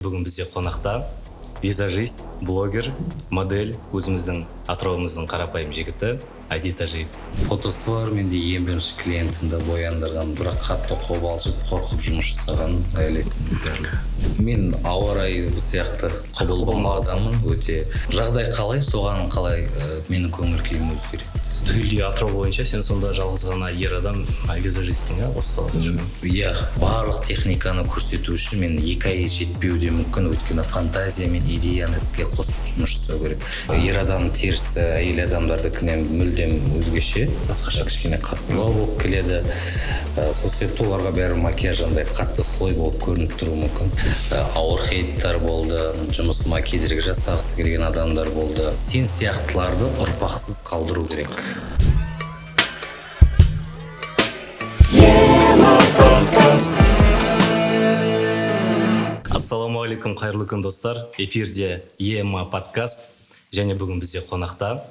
Бүгін бізде қонақта визажист, блогер, модель, өзіміздің Атырауымыздың қарапайым жігіті Әди Тәжиев. Фотосы бар менде, ең бірінші клиентімді бояндырған, бірақ қатты қобалжып, қорқып жұмыс жасаған әлі есімде. Мен ауа райы сияқты құбылмалы адаммын өте. Жағдай қалай, соған қалай менің көңіл күйім өзгереді. Түгелдей Атырау бойынша сен сонда жалғыз ғана ер адам визажистсің, иә, осы салада жүрген? Иә, барлық техниканы көрсету үшін мен 2 ай жетпеуі де мүмкін, өйткені фантазия мен идеяны іске қосып жұмыс жасау керек. Ер адамның терісі әйел адамдардікінен мүлдем өзгеше, басқаша. Кішкене қаттылау болып келеді. Сол себепті оларға бәрі макияж андай қатты слой болып көрініп тұруы мүмкін. Ауыр хейттар болды, жұмысыма кедергі жасағысы келген адамдар болды. Сен сияқтыларды ұрпақсыз қалдыру керек. Ассалаумағалейкум, қайырлы күн, достар! Эфирде ЕМА подкаст және бүгін бізде қонақта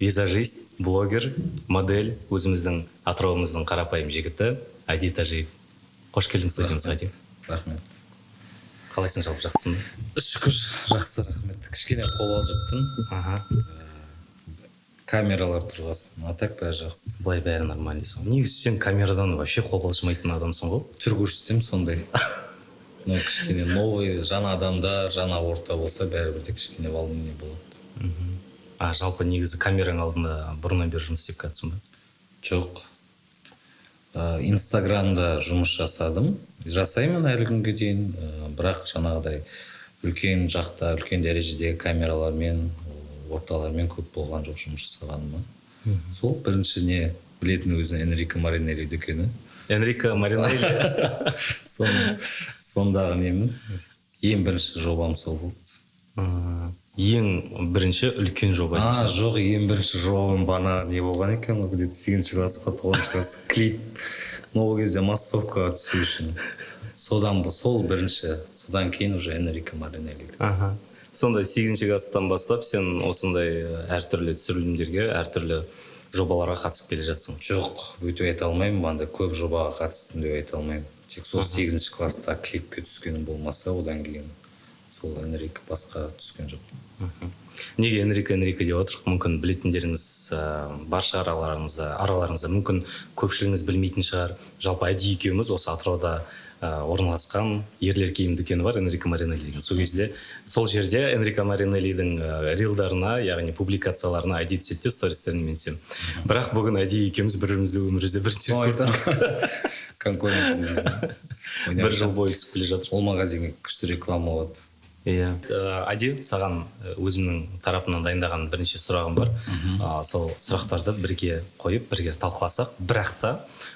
визажист, блогер, модель, өзіміздің Атырауымыздың қарапайым жігіті Әди Тәжиев. Қош келдің студиямызға, Әди. Рахмет. Қалайсың жалпы, жақсысың ба? Шүкір, жақсы, рахмет. Кішкене қобалжып тұрмын камералар тұрғасын, а так бәрі жақсы. Былай бәрі нормально дейсің ғой. Негізі сен камерадан вообще қобалжымайтын адамсың ғой. Түр көрсетемін сондай, но кішкене новый, жаңа адамдар, жаңа орта болса, бәрібір де кішкене волнение болады. А жалпы негізі камераның алдында бұрыннан бері жұмыс істеп келатсың ба? Жоқ. Инстаграмда жұмыс жасадым, жасаймын әлі күнге дейін, бірақ жаңағыдай үлкен жақта, үлкен дәрежедегі камералармен, орталармен көп болған жоқ жұмыс жасағаныма. Сол бірінші не білетін өзі Энрико Маринелли дүкені. Энрико Маринелли. Сондағы немін, ең бірінші жобам сол болды. Ең бірінші үлкен жоба А, дейсің. Жоқ, ең бірінші жобам бана не болған екен ғой, где то сегізінші класс па, тоғызыншы класс, клип, но ол кезде массовкаға түсу үшін. Содан сол бірінші, содан кейін уже Энрико Маринелли. Аха, сонда сегізінші класстан бастап сен осындай әртүрлі түсірілімдерге, әртүрлі жобаларға қатысып келе жатсың. Жоқ, өйтіп айта алмаймын, андай көп жобаға қатыстым деп айта алмаймын. Тек сол сегізінші класста клипке түскенім болмаса, одан кейін сол Энрико, басқа түскен жоқ. Неге Энрико, Энрико деп отырмық? Мүмкін, білетіндеріңіз бар шығар араларыңызда, мүмкін, көпшілігіңіз білмейтін шығар. Жалпы Әди екеуміз осы Атырауда орналасқан ерлер киім дүкені бар, Энрико Маринелли деген. Сол кезде сол жерде Энрико Маринеллидің рилдарына, яғни публикацияларына Әди түседі де, стористеріне мен түсемін. Бірақ бүгін Әди екеуміз бір бірімізді өмірімізде бірінші рет көрдік. Конкурентіміз. Бір жыл бойы түсіп келе жатыр. Ол магазинге күшті реклама болады. Иә. Әди, саған өзімнің тарапымнан дайындаған бірнеше сұрағым бар. Сол сұрақтарды бірге қойып, бірге талқыласақ. Бірақ та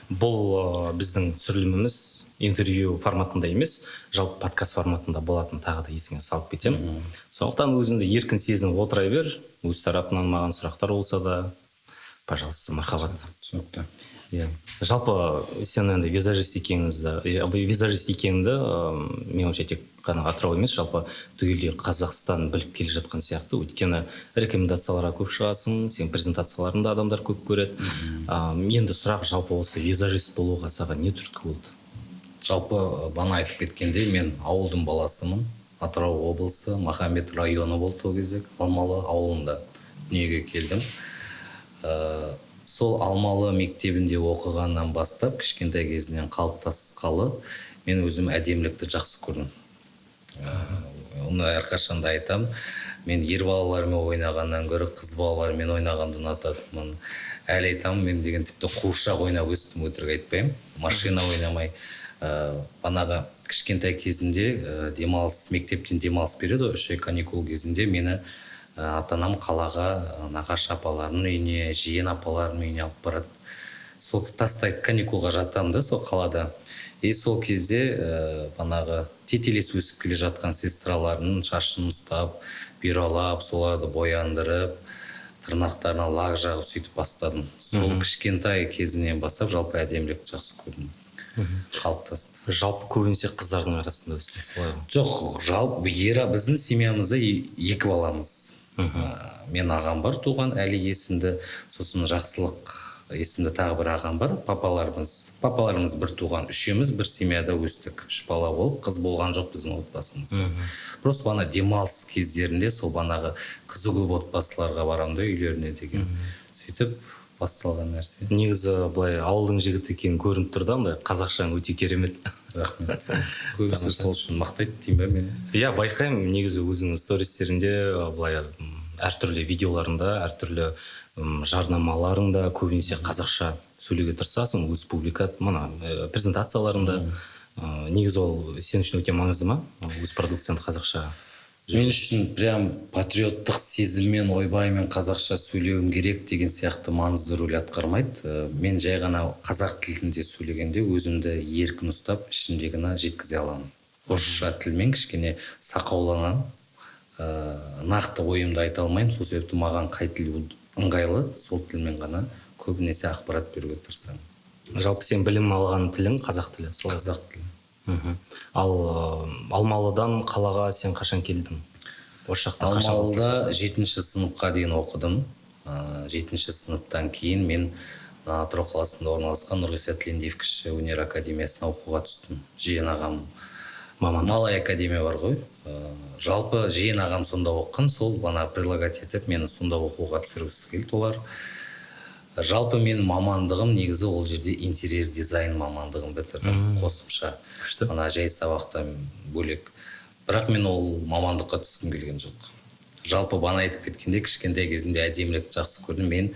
бұл біздің түсіріліміміз интервью форматында емес, жалпы подкаст форматында болатын, тағы да есіңе салып кетемін. Сондықтан өзіңді еркін сезініп отыра бер. Өз тарапынан маған сұрақтар болса да, пожалуйста, мархабат. Түсінікті. Иә, жалпы сен енді визажист екеніңді, менің ойымша, тек қана Атырау емес, жалпы түгелдей Қазақстан біліп келе жатқан сияқты, өйткені рекомендацияларға көп шығасың, сен презентацияларыңды адамдар көп көреді. Енді сұрақ: жалпы осы визажист болуға саған не түрткі болды? Жалпы бағана айтып кеткендей, мен ауылдың баласымын. Атырау облысы, Махамбет районы болды ол кезде, Алмалы ауылында дүниеге келдім. Сол Алмалы мектебінде оқығаннан бастап, кішкентай кезімнен қалыптасқалы мен өзім әдемілікті жақсы көрдім. Оны әрқашан да айтамын, мен ер балалармен ойнағаннан гөрі қыз балалармен ойнағанды ұнататынмын. Әлі айтамын, мен деген тіпті қуыршақ ойнап өстім, өтірік айтпаймын, машина ойнамай. Банағы кішкентай кезімде демалыс, мектептен демалыс береді ғой, 3 ай каникул кезінде мені ата анам қалаға, нағашы апаларымның үйіне, жиен апаларымның үйіне алып барады. Сол тастайды, каникулға жатамын да сол қалада. И сол кезде банағы тетелес өсіп келе жатқан сестраларының шашын ұстап, бұйралап, соларды бояндырып, тырнақтарына лак жағып, сөйтіп бастадым. Сол кішкентай кезімнен бастап жалпы әдемілікті жақсы көрдім, қалыптасты. Жалпы көбінесе қыздардың арасында өстің, солай ғой? Жоқ, жалпы ер, біздің семьямызда екі баламыз. Мен ағам бар туған, Әли есімді, сосын Жақсылық. есімді тағы бір ағам бар. Папаларымыз бір туған, үшеуміз бір семьяда өстік. Үш бала болып, қыз болған жоқ біздің отбасымызда. Просто бана демалыс кездерінде сол банағы қызы көп отбасыларға барамын да үйлеріне деген. Сөйтіп басталған нәрсе. Негізі былай ауылдың жігіті екені көрініп тұр да, андай қазақшаң өте керемет. Рахмет. Көбісі сол үшін мақтайды деймін ба мені? Иә, байқаймын негізі өзіңнің стористеріңде, былай әртүрлі видеоларында, әртүрлі жарнамаларыңда көбінесе қазақша сөйлеуге тырысасың, өз публика, мына презентацияларыңда. Негізі ол сен үшін өте маңызды ма? Өз продукцияңды қазақша? Мен үшін прям патриоттық сезіммен, ойбай, мен қазақша сөйлеуім керек деген сияқты маңызды рөл атқармайды. Мен жай ғана қазақ тілінде сөйлегенде өзімді еркін ұстап, ішімдегіні жеткізе аламын. Орысша тілмен кішкене сақауланамын, нақты ойымды айта алмаймын. Сол себепті маған қай тіл ыңғайлы, сол тілмен ғана көбінесе ақпарат беруге тырысамын. Жалпы сен білім алған тілің қазақ тілі, солай? Қазақ тілі. Ал Алмалыдан қалаға сен қашан келдің? Осы жақта қашан Алмалыда оқыдың? 7 сыныпқа дейін оқыдым. 7 сыныптан кейін мен Атырау қаласында орналасқан Нұрғиса Тілендиев кіші өнер академиясына оқуға түстім. Жиен ағам Мамандық. Малая академия бар ғой. Жалпы жиен ағам сонда оқыған, сол бана предлагать етіп мені сонда оқуға түсіргісі келді олар. Жалпы менің мамандығым негізі ол жерде интерьер дизайн мамандығын бітірдім қосымша. Күшті. Ана жай сабақтан бөлек. Бірақ мен ол мамандыққа түскім келген жоқ. Жалпы бана айтып кеткенде кішкентай кезімде әдемілікті жақсы көрдім. Мен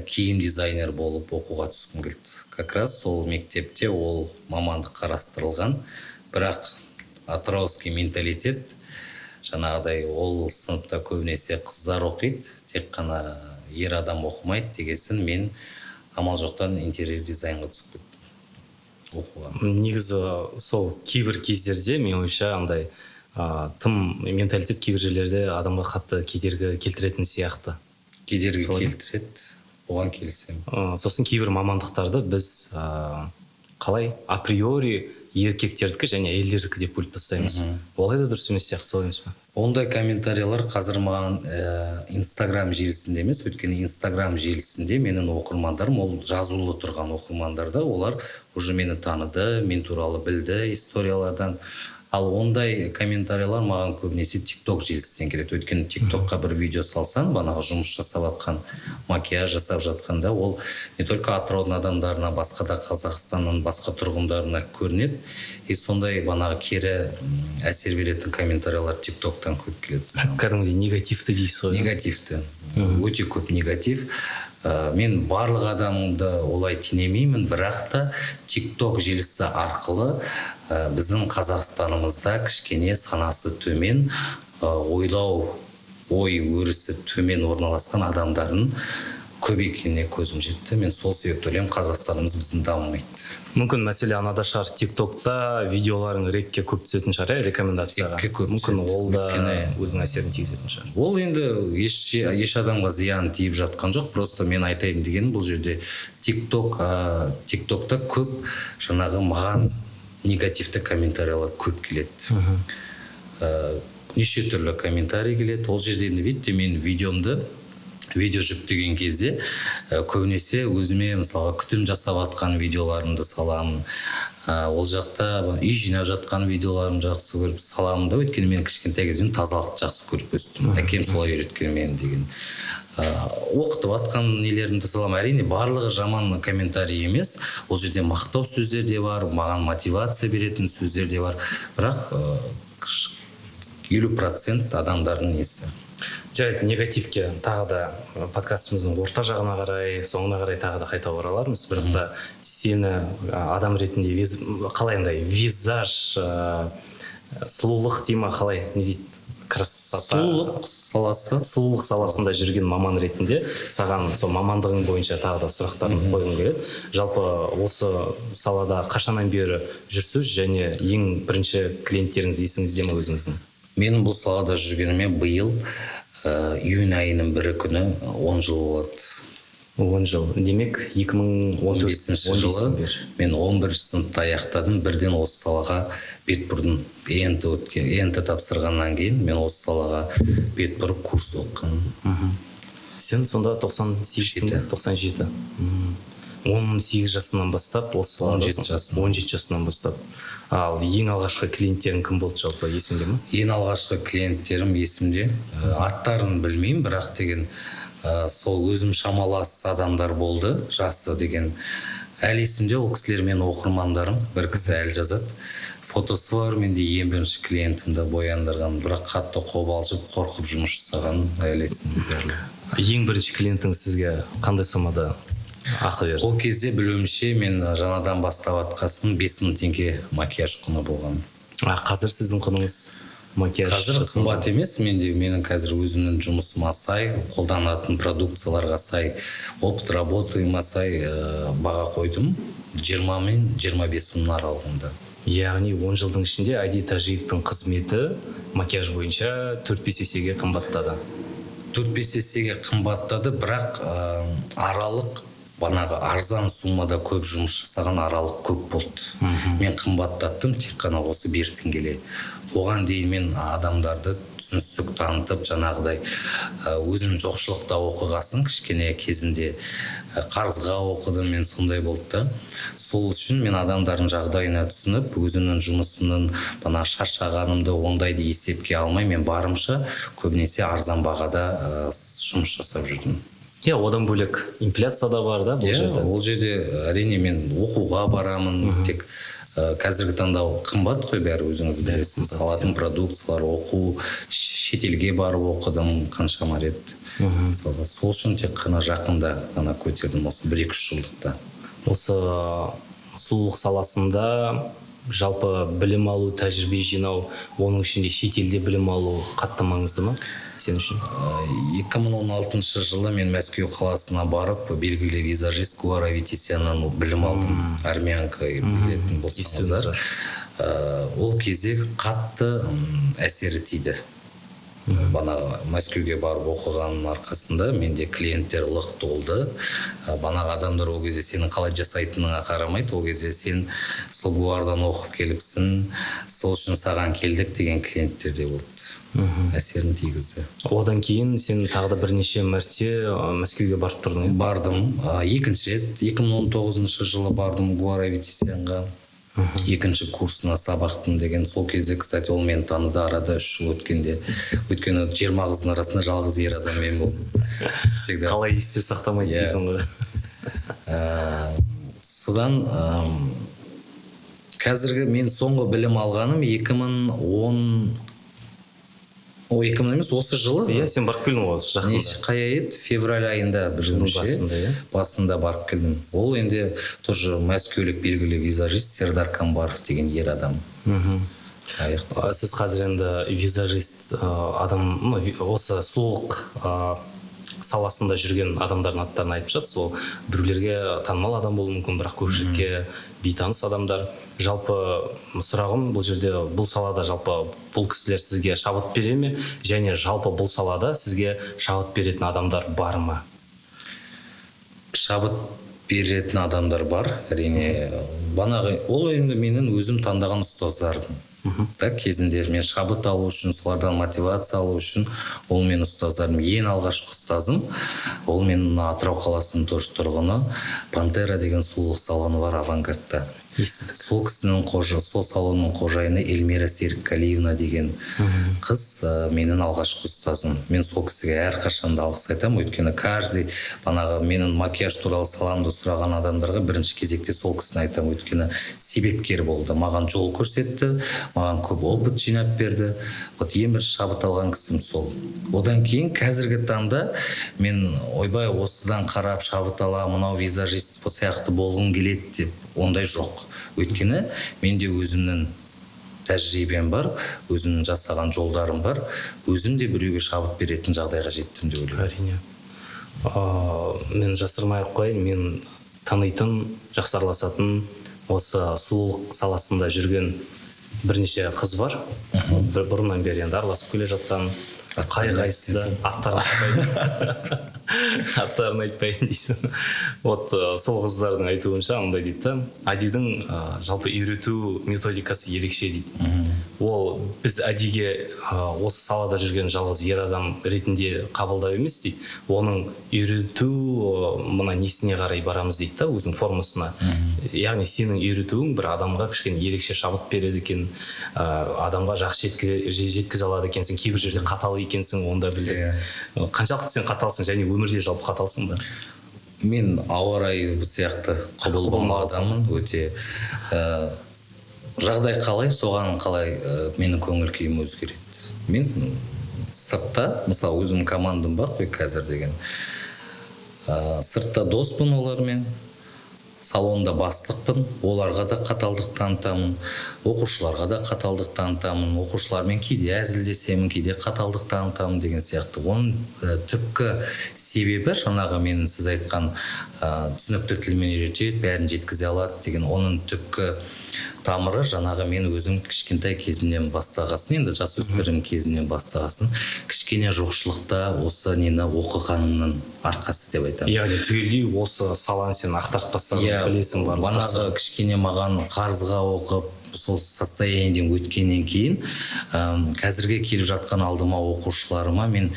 киім дизайнер болып оқуға түскім келді. Как раз сол мектепте ол мамандық қарастырылған. Бірақ атырауский менталитет, жаңағыдай ол сыныпта көбінесе қыздар оқиды, тек қана ер адам оқымайды дегесін мен амал жоқтан интерьер дизайнға түсіп кеттім оқуға. Негізі сол кейбір кездерде менің ойымша андай, тым менталитет кейбір жерлерде адамға қатты кедергі келтіретін сияқты. Кедергі Солай ма? келтіреді, оған келісемін. Сосын кейбір мамандықтарды біз қалай априори еркектердікі және әйелдердікі деп бөліп тастаймыз. Олай да дұрыс емес сияқты, солай емес пе? Ондай комментарийлер қазір маған Инстаграм желісінде емес, өйткені Инстаграм желісінде менің оқырмандарым, ол жазулы тұрған оқырмандар да, олар уже мені таныды, мен туралы білді историялардан. Ал ондай комментарийлер маған көбінесе TikTok желісінен келеді. Өйткені TikTokқа бір видео салсаң, банағы жұмыс жасап жатқан, макияж жасап жатқанда, ол не только Атыраудың адамдарына, басқа да Қазақстанның басқа тұрғындарына көрінеді. И сондай банағы кері әсер беретін комментарийлер TikToктан көп келеді. Кәдімгідей негативті дейсіз ғой, иә? Негативті. Өте көп негатив. Мен барлық адамды олай теңемеймін, бірақ та TikTok желісі арқылы біздің Қазақстанымызда кішкене санасы төмен, ойлау, ой өрісі төмен орналасқан адамдардың көп екеніне көзім жетті. Мен сол себепті ойлаймын, Қазақстанымыз біздің дамымайды. Мүмкін мәселе анада шығар, TikTokта видеоларың рекке көп түсетін шығар, иә, рекомендацияға. Рекке көп Мүмкін түседі. ол да Өйткені өзінің әсерін тигізетін шығар. Ол енді еш адамға зиян тиіп жатқан жоқ. Просто мен айтайын дегенім, бұл жерде TikTokта көп жаңағы маған негативті комментарийлер көп келеді. Неше түрлі комментарий келеді. Ол жерде енді видите, мен видеомды видео жүктеген кезде, көбінесе өзіме мысалға күтім жасап жатқан видеоларымды саламын. Ол жақта үй жинап жатқан видеоларымды жақсы көріп саламын да, өйткені мен кішкентай кезімнен тазалықты жақсы көріп өстім. Әкем солай үйреткен мені деген. Оқытып жатқан нелерімді саламын. Әрине барлығы жаман комментарий емес. Ол жерде мақтау сөздер де бар, маған мотивация беретін сөздер де бар. Бірақ 50% адамдардың несі. Жарайды, негативке тағы да подкастымыздың орта жағына қарай, соңына қарай тағы да қайта оралармыз. Бірақ та сені адам ретінде қалай андай визаж, сұлулық дей ма, қалай, не дейді? Красота. Сұлулық саласы. Сұлулық саласында жүрген маман ретінде саған сол мамандығың бойынша тағы да сұрақтарымды қойғым келеді. Жалпы осы салада қашаннан бері жүрсіз және ең бірінші клиенттеріңіз есіңізде ме өзіңіздің? Менің бұл салада жүргеніме биыл июнь айының 1 күні 10 жыл болады. 10 жыл. Демек, екі мың он төрт, Он бесінші он жылы бесінші бері. мен он бірінші сыныпты аяқтадым, бірден осы салаға бет бұрдым. ЕНТ өткен, ЕНТ тапсырғаннан кейін мен осы салаға бет бұрып курс оқығанмын. Сен сонда 98-сің, 97. 18 жасынан бастап осы 17 жасынан. 17 жасынан бастап. Ал ең алғашқы клиенттерің кім болды жалпы, есіңде ме? Ең алғашқы клиенттерім есімде. Аттарын білмеймін, бірақ деген сол өзім шамалас адамдар болды, жасы деген. Әлі есімде, ол кісілер менің оқырмандарым. Бір кісі әлі жазады. Фотосы бар менде, ең бірінші клиентімді бояндырған, бірақ қатты қобалжып, қорқып жұмыс жасаған әлі есімде барлығы. Ең бірінші клиентің сізге қандай сомада ақы берді? Ол кезде білуімше, мен жаңадан бастап жатқасын 5000 теңге макияж құны болған. А қазір сіздің құныңыз макияж Қазір жасауға? қымбат емес менде. Менің қазір өзімнің жұмысыма сай, қолданатын продукцияларға сай, опыт работыма сай баға қойдым, 20 мен 25 мың аралығында. Яғни 10 жылдың ішінде Ади Тажиевтің қызметі макияж бойынша 4-5 есеге қымбаттады. 4-5 есеге қымбаттады, бірақ аралық банағы арзан суммада көп жұмыс жасаған аралық көп болды. Мен қымбаттаттым тек қана осы бертін келе. Оған дейін мен адамдарды түсіністік танытып, жаңағыдай өзім жоқшылықта оқығасын, кішкене кезінде қарызға оқыдым мен, сондай болды да. Сол үшін мен адамдардың жағдайына түсініп, өзімнің жұмысымның бана шаршағанымды, ондайды есепке алмай, мен барымша көбінесе арзан бағада жұмыс жасап жүрдім. Иә, одан бөлек инфляция да бар да бұл Иә, жерде. ол жерде әрине мен оқуға барамын, тек қазіргі таңда қымбат қой бәрі, өзіңіз білесіз. Алатын продукциялар, оқу, шетелге барып оқыдым қаншама рет. Мысалға, сол үшін тек қана жақында ғана көтердім, осы 1-2 үш жылдықта. Осы сұлулық саласында жалпы білім алу, тәжірибе жинау, оның ішінде шетелде білім алу қатты маңызды ма сен үшін? 2016 жылы мен Мәскеу қаласына барып, белгілі визажист Гуар Аветисяннан білім алдым. Армянка, білетін болсаңыздар. Ол кезде қатты әсері тиді. Бана Мәскеуге барып оқығанның арқасында менде клиенттер лық толды. Банағы адамдар ол кезде сенің қалай жасайтыныңа қарамайды, ол кезде сен сол Гуардан оқып келіпсің, сол үшін саған келдік деген клиенттер де болды. Әсерін тигізді. Одан кейін сен тағы да бірнеше мәрте Мәскеуге барып тұрдың, иә? Бардым. Екінші рет 2019 жылы бардым Гуар Аветисянға. Екінші курсына сабақтым деген. Сол кезде, кстати, ол мені таныды арада 3 жыл өткенде, өйткені 20 қыздың арасында жалғыз ер адам мен болдым всегда. Қалай есте сақтамайды Иә. дейсің ғой. Содан қазіргі мен соңғы білім алғаным 2010, о, 2000 емес, осы жылы. Иә, сен барып келдің ғой жақында. Неше, қай ай еді, февраль айында білуімше. Басында, иә? Басында барып келдім. Ол енді тоже мәскеулік белгілі визажист Сердар Камбаров деген ер адам. Сіз қазір енді визажист адам, ну, осы сұлулық саласында жүрген адамдардың аттарын айтып жатсыз. Ол біреулерге танымал адам болуы мүмкін, бірақ көпшілікке бейтаныс адамдар. Жалпы сұрағым бұл жерде, бұл салада жалпы бұл кісілер сізге шабыт бере ме, және жалпы бұл салада сізге шабыт беретін адамдар бар ма? Шабыт беретін адамдар бар әрине. Банағы ол енді менің өзім таңдаған ұстаздарым да. Кезінде мен шабыт алу үшін, солардан мотивация алу үшін, ол менің ұстаздарым. Ең алғашқы ұстазым ол менің мына Атырау қаласының тоже тұрғыны, Пантера деген сұлулық салоны бар Авангардта. Естідік. Сол кісінің қожа, сол салонның қожайыны Эльмира Серікқалиевна деген қыз менің алғашқы ұстазым. Мен сол кісіге әрқашан да алғыс айтамын, өйткені каждый банағы менің макияж туралы саламды сұраған адамдарға бірінші кезекте сол кісіні айтамын, өйткені себепкер болды, маған жол көрсетті, маған көп опыт жинап берді. Вот ең бірінші шабыт алған кісім сол. Одан кейін қазіргі таңда мен ойбай, осыдан қарап шабыт аламын, мынау визажист сияқты болғым келеді деп ондай жоқ, өйткені менде өзімнің тәжірибем бар, өзімнің жасаған жолдарым бар, өзім де біреуге шабыт беретін жағдайға жеттім деп ойлаймын. Әрине. Мен жасырмай ақ қояйын, мен танитын, жақсы араласатын, осы сұлулық саласында жүрген бірнеше қыз бар. Бұрыннан бері енді араласып келе жатқан, қай қайсысы да аттарын айтпайын, аттарын айтпайын дейсің. Вот сол қыздардың айтуынша мындай дейді да: Адидің жалпы үйрету методикасы ерекше дейді. Ол біз әдейіге осы салада жүрген жалғыз ер адам ретінде қабылдау емес дейді, оның үйрету мына несіне қарай барамыз дейді да, өзінің формасына. Яғни сенің үйретуің бір адамға кішкене ерекше шабыт береді екен, адамға жақсы жеткізе алады екенсің. Кейбір жерде қатал екенсің, оны да білдік. Қаншалықты сен қаталсың және өмірде жалпы қаталсың ба? Мен ауа райы сияқты құбылмалы адаммын өте. Жағдай қалай, соған қалай менің көңіл күйім өзгереді. Мен сыртта, мысалы, өзімнің командам бар ғой қазір деген, сыртта доспын олармен, салонда бастықпын, оларға да қаталдық танытамын, оқушыларға да қаталдық танытамын, оқушылармен кейде әзілдесемін, кейде қаталдық танытамын деген сияқты. Оның түпкі себебі жаңағы мен сіз айтқан түсінікті тілмен үйретеді, бәрін жеткізе алады деген, оның түпкі тамыры жаңағы мен өзім кішкентай кезімнен бастағасын, енді жасөспірім кезімнен бастағасын, кішкене жоқшылықта осы нені оқығанымның арқасы деп айтамын. Яғни түгелдей осы саланы сен ақтарып тастадың, білесің барлық. Бағанағы кішкене маған қарызға оқып, сол состояниеден өткеннен кейін қазіргі келіп жатқан алдыма оқушыларыма мен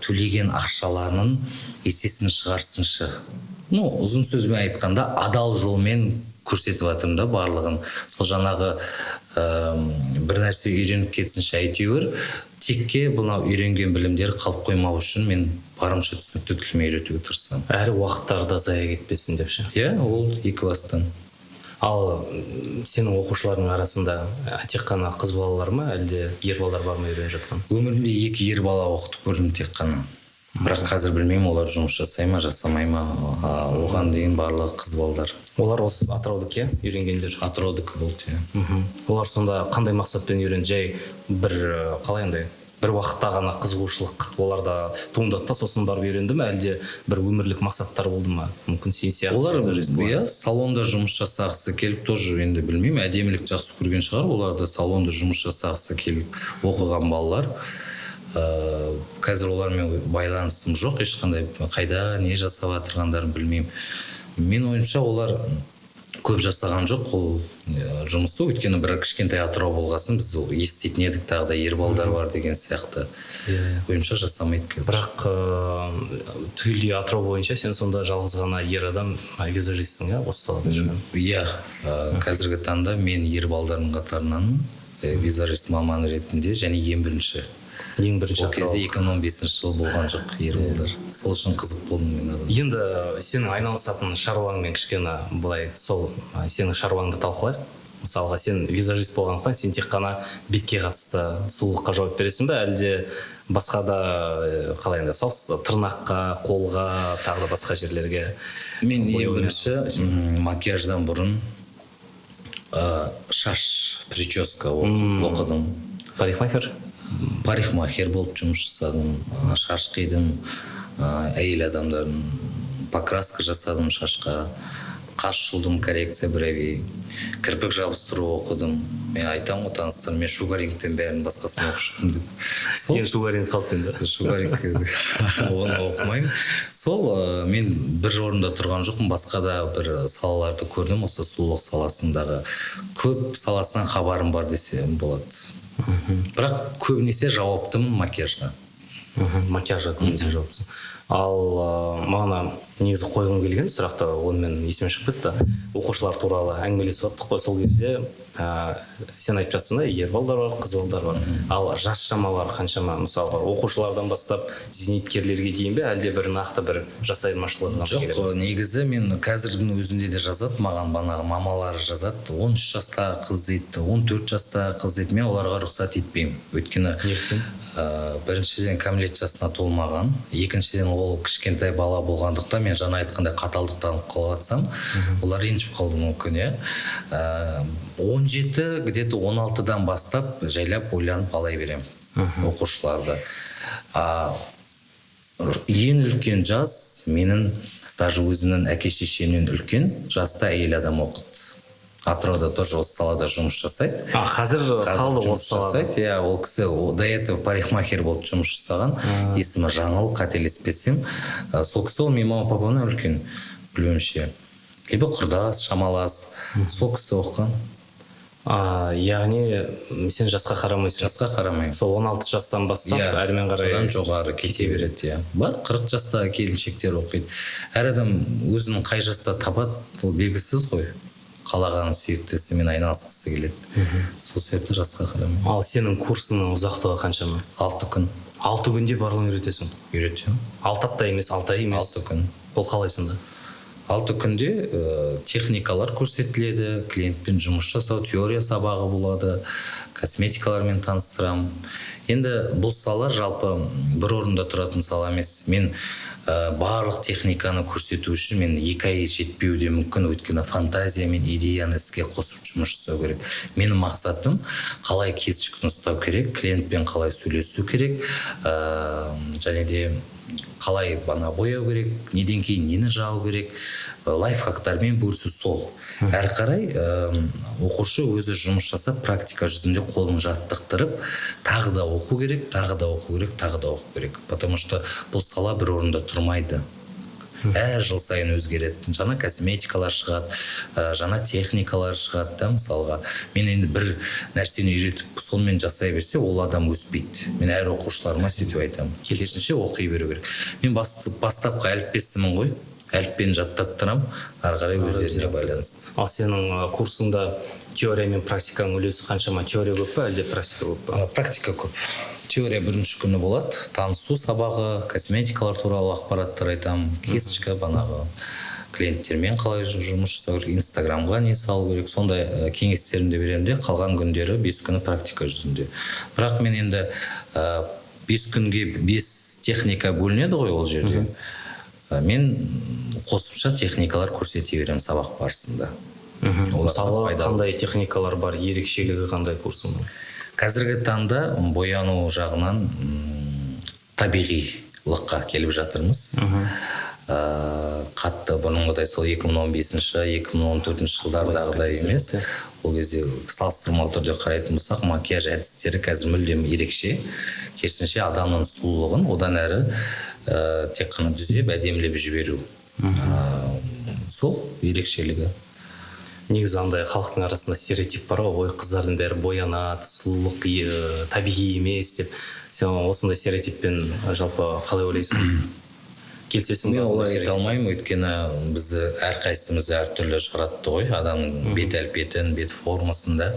төлеген ақшаларының есесін шығарсыншы, ну, ұзын сөзбен айтқанда, адал жолмен көрсетіп жатырмын да барлығын. Сол жаңағы бір нәрсе үйреніп кетсінші, әйтеуір текке мынау үйренген білімдер қалып қоймау үшін мен барымша түсінікті тілмен үйретуге тырысамын. Әрі уақыттары да зая кетпесін деп ше. Иә, ол екі бастан. Ал сенің оқушыларың арасында тек қана қыз балалар ма, әлде ер балалар бар ма үйреніп жатқан? Өмірімде екі ер бала оқытып көрдім тек қана, бірақ қазір білмеймін, олар жұмыс жасай ма, жасамай ма. Оған дейін барлығы қыз балдар. Олар осы Атыраудікі, иә, үйренгендер? Атыраудікі болды, иә. Олар сонда қандай мақсатпен үйренді? Жай бір қалай андай бір уақытта ғана қызығушылық оларда туындады да, сосын барып үйренді ме, әлде бір өмірлік мақсаттар болды ма, мүмкін сен сияқты Олар визажист болар? Иә, салонда жұмыс жасағысы келіп тоже, енді білмеймін, әдемілік жақсы көрген шығар олар да, салонда жұмыс жасағысы келіп оқыған балалар. Қазір олармен байланысым жоқ ешқандай, қайда не жасап жатырғандарын білмеймін. Мен ойымша, олар көп жасаған жоқ ол жұмысты, өйткені бір кішкентай Атырау болғасын, біз ол еститін едік, тағы да ер балдар бар деген сияқты. Иә, иә. Ойымша, жасамайды қазір. Бірақ түгелдей Атырау бойынша сен сонда жалғыз ғана ер адам визажистсің, иә, осы салада жүрген? Иә, қазіргі таңда мен ер балдардың қатарынанмын, визажист маманы ретінде және ең бірінші. Ең бірінші. Ол кезде Атырау. 2015 жыл болған жоқ ер балдар, сол үшін қызық болдым мен адам. Енді сенің айналысатын шаруаңмен кішкене былай сол сенің шаруаңды талқылайық. Мысалға, сен визажист болғандықтан, сен тек қана бетке қатысты сұлулыққа жауап бересің бе, әлде басқа да қалай енді тырнаққа, қолға, тағы да басқа жерлерге Мен ең бояумен бірінші айналысасың ба? Макияждан бұрын шаш, прическа оқыдым. Парикмахер? Парикмахер болып жұмыс жасадым, шаш қидым, әйел адамдардың, покраска жасадым шашқа, қас жұлдым, коррекция бровей, кірпік жабыстыру оқыдым. Мен айтамын ғой таныстарым, мен шугарингтен бәрін басқасын оқып шықтым деп. Сол. Енді шугаринг қалды енді. Шугаринг, оны оқымаймын. Сол мен бір орында тұрған жоқпын, басқа да бір салаларды көрдім. Осы сұлулық саласындағы көп саласынан хабарым бар десем болады, бірақ көбінесе жауаптымын макияжға. Макияжға көбінесе жауаптысың. Ал маған негізі қойғым келген сұрақты, онымен есіме шығып кетті. Оқушылар туралы әңгімелесіп жаттық қой сол кезде, сен айтып жатсың да, ер балдар бар, қыз балдар бар. Ал жас шамалары қаншама, мысалға, оқушылардан бастап зейнеткерлерге дейін бе, әлде бір нақты бір жас айырмашылығы ғана Жоқ, керек пе? Негізі мен қазірдің өзінде де жазады маған, бағанағы мамалары жазады, 13 жастағы қыз дейді, 14 жастағы қыз дейді. Мен оларға рұқсат етпеймін, өйткені Неліктен? Біріншіден, кәмелет жасына толмаған, екіншіден, ол кішкентай бала болғандықтан, мен жаңа айтқандай қаталдық танытып қалып жатсам, олар ренжіп қалуы мүмкін, иә. 17, где-то 16-дан бастап жайлап ойланып ала беремін оқушыларды. Ең үлкен жас менің, даже өзімнің әке шешемнен үлкен жаста әйел адам оқыды. Атырауда тоже осы салада жұмыс жасайды. А, қазір Қазір қалды жұмыс осы салада? жасайды, иә. Ол кісі до этого парикмахер болып жұмыс жасаған, есімі Жаңыл, қателеспесем. Сол кісі, ол менің мама папамнан үлкен, білуімше, либо құрдас шамалас. Сол кісі оқыған. Яғни сен жасқа қарамайсың? Жасқа қарамаймын. Сол 16 жастан бастап, иә, әрмен қарай содан жоғары кете береді, иә. Бар, 40 жастағы келіншектер оқиды. Әр адам өзін қай жаста табады, ол белгісіз ғой. Қалаған сүйікті ісімен айналысқысы келеді. Сол себепті жасқа қарамаймын. Ал сенің курсыңның ұзақтығы қаншама? 6 күн. 6 күнде барлығын үйретесің? Үйретемін. 6 апта емес, 6 ай емес. 6 күн. Ол қалай сонда? 6 күнде техникалар көрсетіледі, клиентпен жұмыс жасау, теория сабағы болады, косметикалармен таныстырамын. Енді бұл сала жалпы бір орында тұратын сала емес. Мен барлық техниканы көрсету үшін мен 2 ай жетпеуі де мүмкін, өйткені фантазия мен идеяны іске қосып жұмыс жасау керек. Менің мақсатым қалай кисточканы ұстау керек, клиентпен қалай сөйлесу керек, және де қалай бана бояу керек, неден кейін нені жағу керек, лайфхактармен бөлісу сол. Әрі қарай оқушы өзі жұмыс жасап, практика жүзінде қолын жаттықтырып, тағы да оқу керек, тағы да оқу керек, тағы да оқу керек. Потому что бұл сала бір орында тұрмайды. Әр жыл сайын өзгереді. Жаңа косметикалар шығады, жаңа техникалар шығады да, мысалға. Мен енді бір нәрсені үйретіп, сонымен жасай берсе, ол адам өспейді. Мен әр оқушыларыма сөйтіп айтамын. Керісінше оқи беру керек. Мен бастапқы әліппесімін ғой. Әліппені жаттаттырамын, ары қарай өздеріне байланысты. Ал сенің курсыңда теория мен практиканың үлесі қаншама? Теория көп пе, әлде практика көп пе? Практика көп. Теория бірінші күні болады, танысу сабағы, косметикалар туралы ақпараттар айтамын, кисточка, банағы клиенттермен қалай жұмыс жасау керек, инстаграмға не салу керек, сондай кеңестерімді беремін де, қалған күндері 5 күні практика жүзінде. Бірақ мен енді 5 күнге 5 техника бөлінеді ғой ол жерде. Мен қосымша техникалар көрсете беремін сабақ барысында. Оларға Мысалы, пайдалы. қандай техникалар бар, ерекшелігі қандай курсының? Қазіргі таңда бояну жағынан табиғилыққа келіп жатырмыз. Қатты бұрынғыдай сол 2015-ші, 2014 жылдардағыдай емес. Ол кезде салыстырмалы түрде қарайтын болсақ, макияж әдістері қазір мүлдем ерекше. Керісінше адамның сұлулығын одан әрі тек қана түзеп, әдемілеп жіберу. Сол ерекшелігі. Негізі андай халықтың арасында стереотип бар ғой, ой, қыздардың бәрі боянады, сұлулық табиғи емес деп. Сен осындай стереотиппен жалпы қалай ойлайсың? Келісесің бе Мен ондай олай айта стереотип? алмаймын, өйткені бізді әрқайсымызды әртүрлі жаратты ғой. Адамның бет әлпетін, бет формасында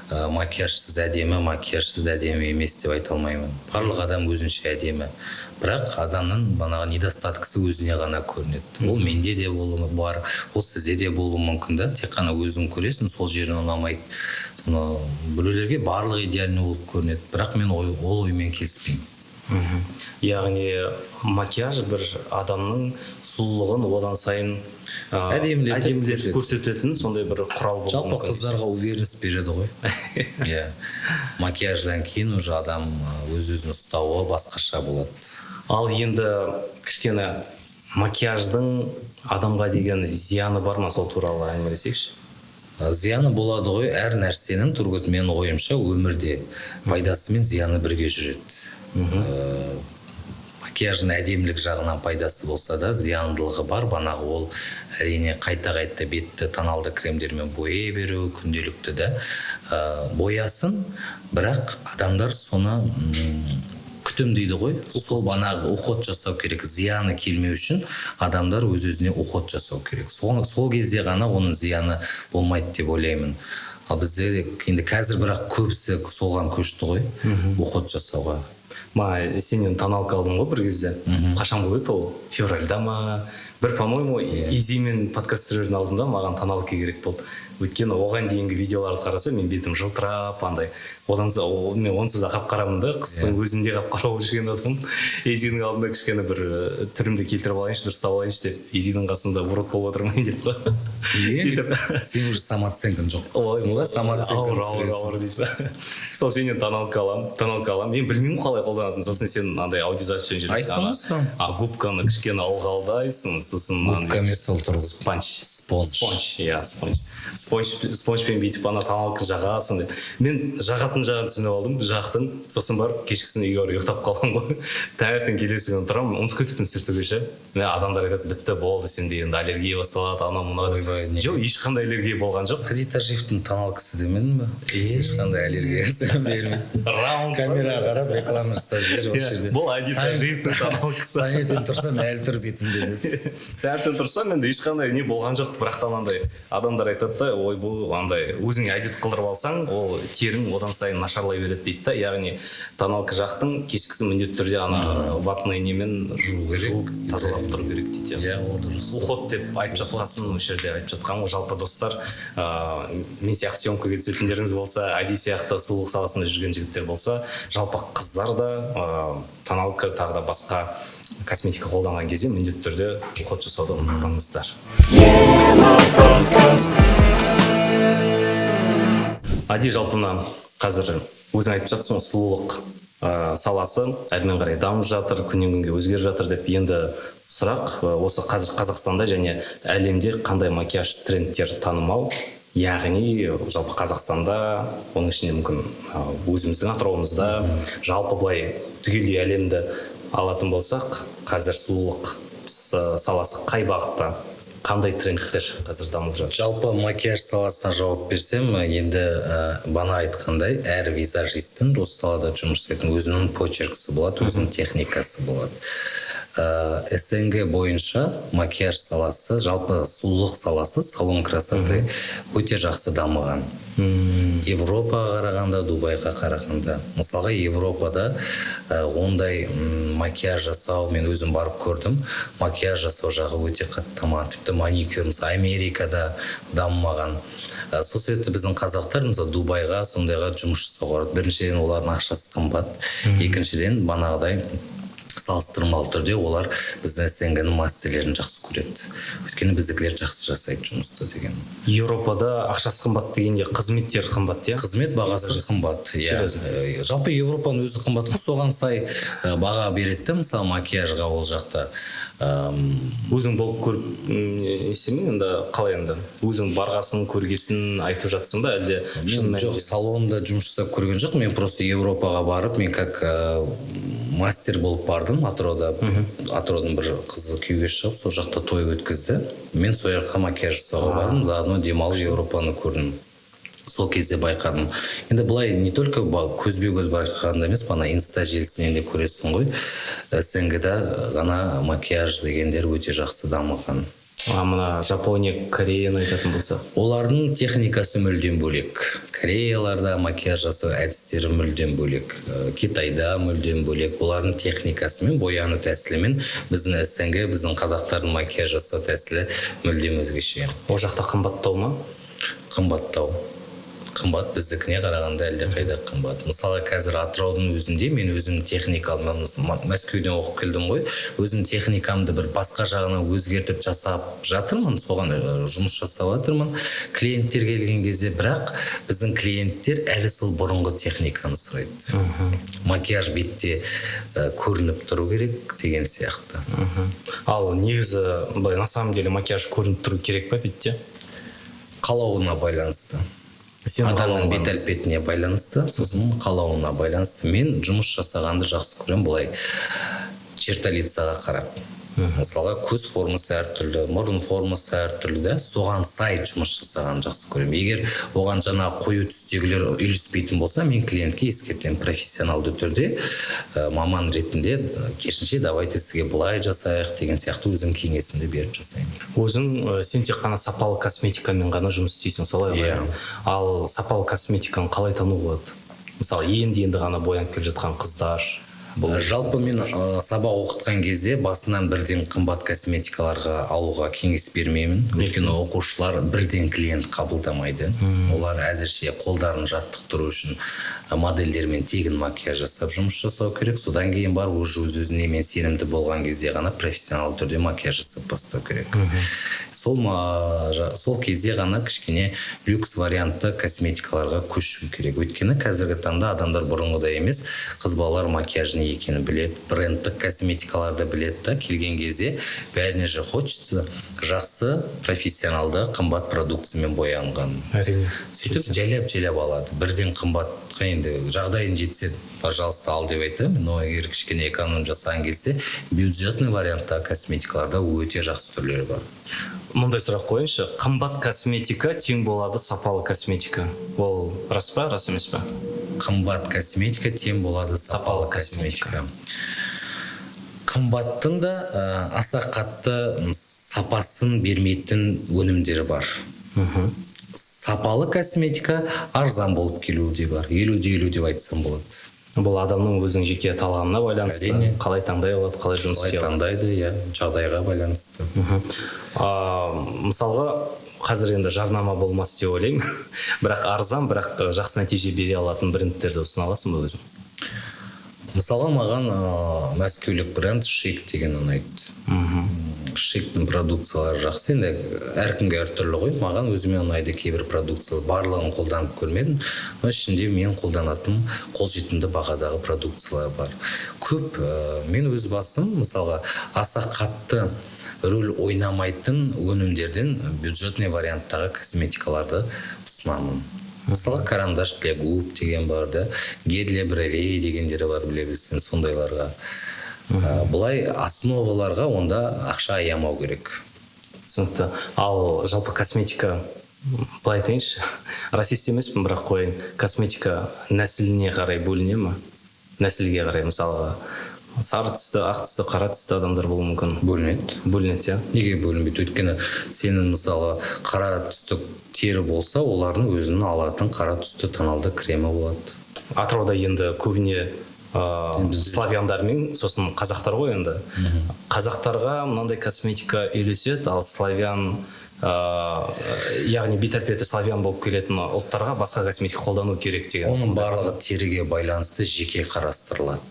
макияжсыз әдемі, макияжсыз әдемі емес деп айта алмаймын. Барлық адам өзінше әдемі. Бірақ адамның банағы недостаткысы өзіне ғана көрінеді. Ол менде де болуы бар, ол сізде де болуы мүмкін да. Тек қана өзің көресің, сол жерің ұнамайды. Соны біреулерге барлығы идеальный болып көрінеді. Бірақ мен ол оймен келіспеймін. Яғни макияж бір адамның сұлулығын одан сайын Әдемілетіп әдемілетіп көрсетеді. көрсететін сондай бір құрал болуы Жалпы мүмкін. қыздарға уверенность береді ғой. Иә. Макияждан кейін уже адам өз-өзін ұстауы басқаша болады. Ал енді кішкене макияждың адамға деген зияны бар ма, сол туралы әңгімелесейікші? Зияны болады ғой, әр нәрсенің, Тургут, менің ойымша, өмірде пайдасы мен зияны бірге жүреді. Макияждың әдемілік жағынан пайдасы болса да, зияндылығы бар. Банағы ол әрине қайта-қайта бетті тоналды кремдермен бояй беру, күнделікті да. Боясын, бірақ адамдар соны күтім дейді ғой, сол банағы уход жасау керек. Зияны келмеу үшін адамдар өз-өзіне уход жасау керек. Сол кезде ғана оның зияны болмайды деп ойлаймын. Ал бізде енді қазір бірақ көбісі соған көшті ғой, уход жасауға. Ма, сенен тоналка алдым ғой бір кезде. Қашан болып еді ол? Февральда ма? Бір, по-моему, Изимен подкаст түсірердің алдында маған тоналка керек болды. Өйткені оған дейінгі видеоларды қарасам, мен бетім жылтырап, андай. Одан мен онсыз да қап-қарамын да, қыстың өзінде қап-қара болып жүрген адаммын. Изидің алдында кішкене бір түрімді келтіріп алайыншы, дұрыстап алайыншы деп, Изидің қасында урод болып отырмайын деп қой. Сөйтіп. Сен уже самооценкаң жоқ. Ой, Онда самооценканы ауыр, ауыр, түсіресің. ауыр дейсің. Сол сенен тоналка аламын, тоналка аламын. Мен білмеймін қалай қолданатынын. Сосын сен андай аудиозаписьпен жүресің. Айттым ғой саған. Губканы кішкене ылғалдайсың, сосын Губка емес ол тұр. Спанч. Спонж. Спонж, иә, спонж. Спонжбен бүйтіп ана тоналка жағасың деп. Мен жағатын жағын түсініп алдым, жақтым. Сосын барып кешкісін үйге барып ұйықтап қаламын ғой. Таңертең келесі күні тұрамын, ұмытып кетіппін сүртуге ше. Мә, адамдар айтады: «Бітті, болды, сенде енді аллергия басталады», анау мынау деп. Ойбай, не? Жоқ, ешқандай аллергия болған жоқ. Әди Тажиевтің тоналкасы демедің ба? Ешқандай аллергиясы бермейді. Раунд. Камераға қарап реклама жасап жібер осы жерде. Бұл Әди Тажиевтің тоналкасы. Таңертең тұрсам, әлі тұр бетімде деп. Таңертең тұрсам, енді ешқандай не болған жоқ. Бірақ та анандай адамдар айтады да: «Ойбу, андай өзіңе әдет қылдырып алсаң, ол терің одан сайын нашарлай береді», — дейді да. Яғни тоналка жақтың, кешкісін міндетті түрде ана ватный немен Жуу керек. жуып, тазалап тұру керек дейді. Иә, ол дұрыс. Уход деп айтып жатқасын, осы жерде айтып жатқан ғой. Жалпы, достар, мен сияқты съемкаға түсетіндеріңіз болса, Әди сияқты сұлулық саласында жүрген жігіттер болса, жалпы қыздар да тоналка, тағы да басқа косметика қолданған кезде міндетті түрде уход жасауды ұмытпаңыздар. Әди, жалпы мына қазір өзің айтып жатсың ғой, сұлулық саласы әрмен қарай дамып жатыр, күннен күнге өзгеріп жатыр деп. Енді сұрақ: осы қазір Қазақстанда және әлемде қандай макияж трендтер танымал? Яғни жалпы Қазақстанда, оның ішінде мүмкін өзіміздің Атырауымызда, жалпы былай түгелдей әлемді алатын болсақ, қазір сұлулық саласы қай бағытта, қандай трендтер қазір дамып жатыр? Жалпы макияж саласына жауап берсем, енді бана айтқандай, әр визажисттің, осы салада жұмыс жасайтын, өзінің почеркісі болады, өзінің техникасы болады. СНГ бойынша макияж саласы, жалпы сұлулық саласы, салон красоты өте жақсы дамыған Европаға қарағанда, Дубайға қарағанда. Мысалға, Европада ондай макияж жасау, мен өзім барып көрдім, макияж жасау жағы өте қатты дамыған. Тіпті маникюр, мысалы, Америкада дамымаған. Сол себепті біздің қазақтар, мысалы, Дубайға, сондайға жұмыс жасауға барады. Біріншіден, олардың ақшасы қымбат, екіншіден, банағыдай салыстырмалы түрде олар біздің СНГ ның мастерлерін жақсы көреді, өйткені біздікілер жақсы жасайды жұмысты деген. Еуропада ақшасы қымбат дегенде, қызметтер қымбат, иә? Қызмет бағасы қымбат, иә. Серьезно? Жалпы Европаның өзі қымбат қой, соған сай баға береді да, мысалы, макияжға ол жақта. Өзің болып көріп не енді, қалай енді, өзің барғасын, көргесін айтып жатсың ба, әлде шын Мен жоқ, мәнінде? салонда жұмыс жасап көрген жоқ. Мен просто Европаға барып, мен как мастер болып бардым. Атырауда, Атыраудың бір қызы күйеуге шығып, сол жақта той өткізді. Мен сол жаққа макияж жасауға бардым, заодно демалып, Европаны көрдім. Сол кезде байқадым. Енді былай не только көзбе көз байқағанда емес, ана инста желісінен де көресің ғой, СНГ да ғана макияж дегендер өте жақсы дамыған. А мына Жапония, Кореяны айтатын болсақ? Олардың техникасы мүлдем бөлек. Кореяларда макияж жасау әдістері мүлдем бөлек. Китайда мүлдем бөлек. Олардың техникасы мен бояну тәсілімен біздің СНГ, біздің қазақтардың макияж жасау тәсілі мүлдем өзгеше. Ол жақта қымбаттау ма? Қымбаттау, қымбат, біздікіне қарағанда әлдеқайда қымбат. Мысалы, қазір Атыраудың өзінде мен өзім техникам, Мәскеуден оқып келдім ғой, өзім техникамды бір басқа жағына өзгертіп жасап жатырмын, соған жұмыс жасап жатырмын. Клиенттер келген кезде, бірақ біздің клиенттер әлі сол бұрынғы техниканы сұрайды, макияж бетте көрініп тұру керек деген сияқты. Ал негізі былай, на самом деле, макияж көрініп тұру керек па бетте? Қалауына байланысты. Сенің Адамның қалауыңа. бет әлпетіне байланысты, сосын қалауына байланысты. Мен жұмыс жасағанды жақсы көремін былай, черта лицаға қарап. Мысалға, көз формасы әртүрлі, мұрын формасы әртүрлі да, соған сай жұмыс жасағанды жақсы көремін. Егер оған жаңағы қою түстегілер үйлеспейтін болса, мен клиентке ескертемін профессионалды түрде, маман ретінде, керісінше, давайте сізге былай жасайық деген сияқты өзім кеңесімді беріп жасаймын. Өзің, сен тек қана сапалы косметикамен ғана жұмыс істейсің, солай ғой? Иә. Ал сапалы косметиканы қалай тануға болады, мысалы, енді енді ғана боянып келе жатқан қыздар бұл? Жалпы мен сабақ оқытқан кезде басынан бірден қымбат косметикаларға алуға кеңес бермеймін, өйткені оқушылар бірден клиент қабылдамайды. Олар әзірше қолдарын жаттықтыру үшін модельдермен тегін макияж жасап, жұмыс жасау керек. Содан кейін барып, уже өз өзіне мен сенімді болған кезде ғана профессионалды түрде макияж жасап бастау керек. Сол кезде ғана кішкене люкс вариантты косметикаларға көшу керек, өйткені қазіргі таңда адамдар бұрынғыдай емес, қыз балалар макияжын не екенін біледі, брендтік косметикаларды біледі да. Келген кезде бәріне же хочется жақсы, профессионалды, қымбат продукциямен боянған. Сөйтіп жайлап жайлап алады. Бірден қымбатқа енді жағдайың жетсе, пожалуйста, ал деп айтамын. Но егер кішкене эконом жасағың келсе, бюджетный варианттағы косметикаларда өте жақсы түрлері бар. Мындай сұрақ қояйыншы: қымбат косметика тең болады сапалы косметика, ол рас па, рас емес па? Қымбат косметика тең болады сапалы Сапалы косметика. косметика. Қымбаттың да аса қатты сапасын бермейтін өнімдері бар. Сапалы косметика арзан болып келуі де бар. 50 де 50 деп айтсам болады. Бұл адамның өзінің жеке талғамына байланысты. Әрине. Қалай таңдай алады, қалай жұмыс Қалай істей алады. таңдайды, иә, жағдайға байланысты. Мысалға, қазір енді жарнама болмас деп ойлаймын, бірақ арзан, бірақ жақсы нәтиже бере алатын брендтерді ұсына аласың ба өзің? Мысалға, маған мәскеулік бренд Шик деген ұнайды. Шиктің продукциялары жақсы. Енді әркімге әртүрлі ғой, маған өзіме ұнайды кейбір продукциялар. Барлығын қолданып көрмедім, но ішінде мен қолданатын қолжетімді бағадағы продукциялар бар көп. Мен өз басым, мысалға, аса қатты рөл ойнамайтын өнімдерден бюджетный варианттағы косметикаларды ұсынамын. Мысалы, карандаш для губ деген бар да, гель для бровей дегендері бар, біле білсең сондайларға. Былай основаларға онда ақша аямау керек. Түсінікті. Ал жалпы косметика, былай айтайыншы, расист емеспін, бірақ қояйын, косметика нәсіліне қарай бөліне ма? Нәсілге қарай, мысалға, сары түсті, ақ түсті, қара түсті адамдар болуы мүмкін. Бөлінеді. Бөлінеді, иә? Неге бөлінбейді? Өйткені сенің, мысалға, қара түсті тері болса, олардың өзінің алатын қара түсті тоналды кремі болады. Атырауда енді көбіне славяндар мен сосын қазақтар ғой. Енді қазақтарға мынандай косметика үйлеседі, ал славян, яғни бет әлпеті славян болып келетін ұлттарға басқа косметика қолдану керек деген. Оның барлығы теріге байланысты жеке қарастырылады.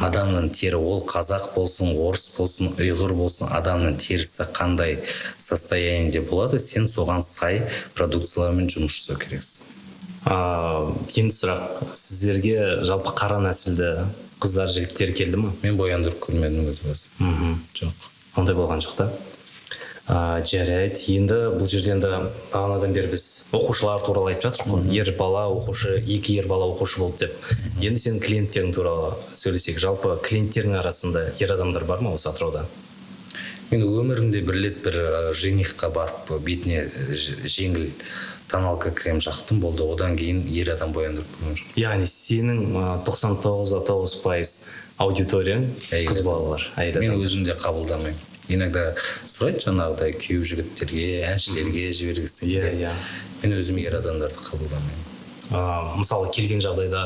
Адамның тері, ол қазақ болсын, орыс болсын, ұйғыр болсын, адамның терісі қандай состояниеде болады, сен соған сай продукциялармен жұмыс жасау керексің. Енді сұрақ сіздерге: жалпы қара нәсілді қыздар, жігіттер келді ма? Мен бояндырып көрмедім өз басым. Жоқ. Ондай болған жоқ та. Жарайды, енді бұл жерде енді бағанадан бері біз оқушылар туралы айтып жатырмық қой, ер бала оқушы, екі ер бала оқушы болды деп. Енді сенің клиенттерің туралы сөйлесек. Жалпы клиенттердің арасында ер адамдар бар ма осы Атырауда? Мен өмірімде бір рет бір женихқа барып, бетіне жеңіл тоналка крем жақтым, болды. Одан кейін ер адам бояндырып көрген жоқпын. Яғни сенің 99,9% аудиторияң Әйел қыз адам. балалар, әйел Мен адам. өзім де қабылдамаймын. Иногда сұрайды жаңағыдай күйеу жігіттерге, әншілерге жібергісі келеді. Мен өзім ер адамдарды қабылдамаймын. Мысалы, келген жағдайда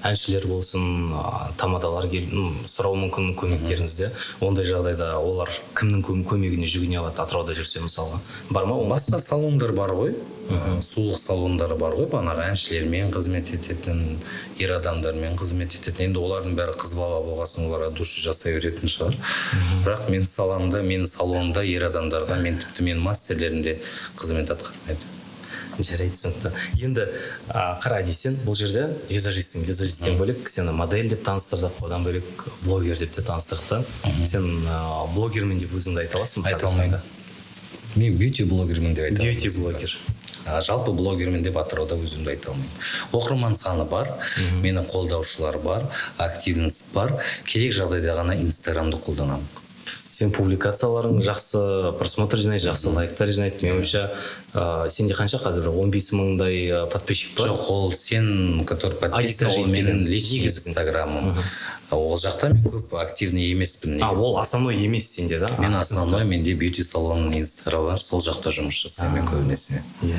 әншілер болсын, тамадалар келіп сұрауы мүмкін көмектеріңізді. Ондай жағдайда олар кімнің көмегіне жүгіне алады Атырауда жүрсе, мысалға? Бар ма ондай? Басқа салондар бар ғой, сұлулық салондары бар ғой, бағанағы әншілермен қызмет ететін, ер адамдармен қызмет ететін. Енді олардың бәрі қыз бала болған соң, олар от души жасай беретін шығар. Бірақ мен саламда, менің салонымда ер адамдарға мен, тіпті менің мастерлерім де қызмет атқармайды. Жарайды, түсінікті. Енді қара, десең, бұл жерде визажистсің. Визажисттен бөлек сені модель деп таныстырдық, одан бөлек блогер деп те таныстырдық та. Сен блогермін деп өзіңді айта аласың ба Айта қазіргі алмаймын. таңда? Мен бьюти блогермін деп айта Бьюти алмаймын. блогер. Жалпы блогермін деп Атырауда өзімді айта алмаймын. Оқырман саны бар, мені қолдаушылар бар, активность бар. Керек жағдайда ғана Инстаграмды қолданамын. Сен публикацияларың жақсы просмотр жинайды, жақсы лайктар жинайды. Менің ойымша, сенде қанша қазір, бір 15 мыңдай подписчик бар? Жоқ, ол сен, который подписан, Аудитория ол менің деген личный негізгі. Инстаграмым. Ол жақта мен көп активный емеспін А, негізі. ол основной емес сенде да? Мен основной, менде бьюти салонының Инстаграмы бар, сол жақта жұмыс жасаймын мен көбінесе. Иә,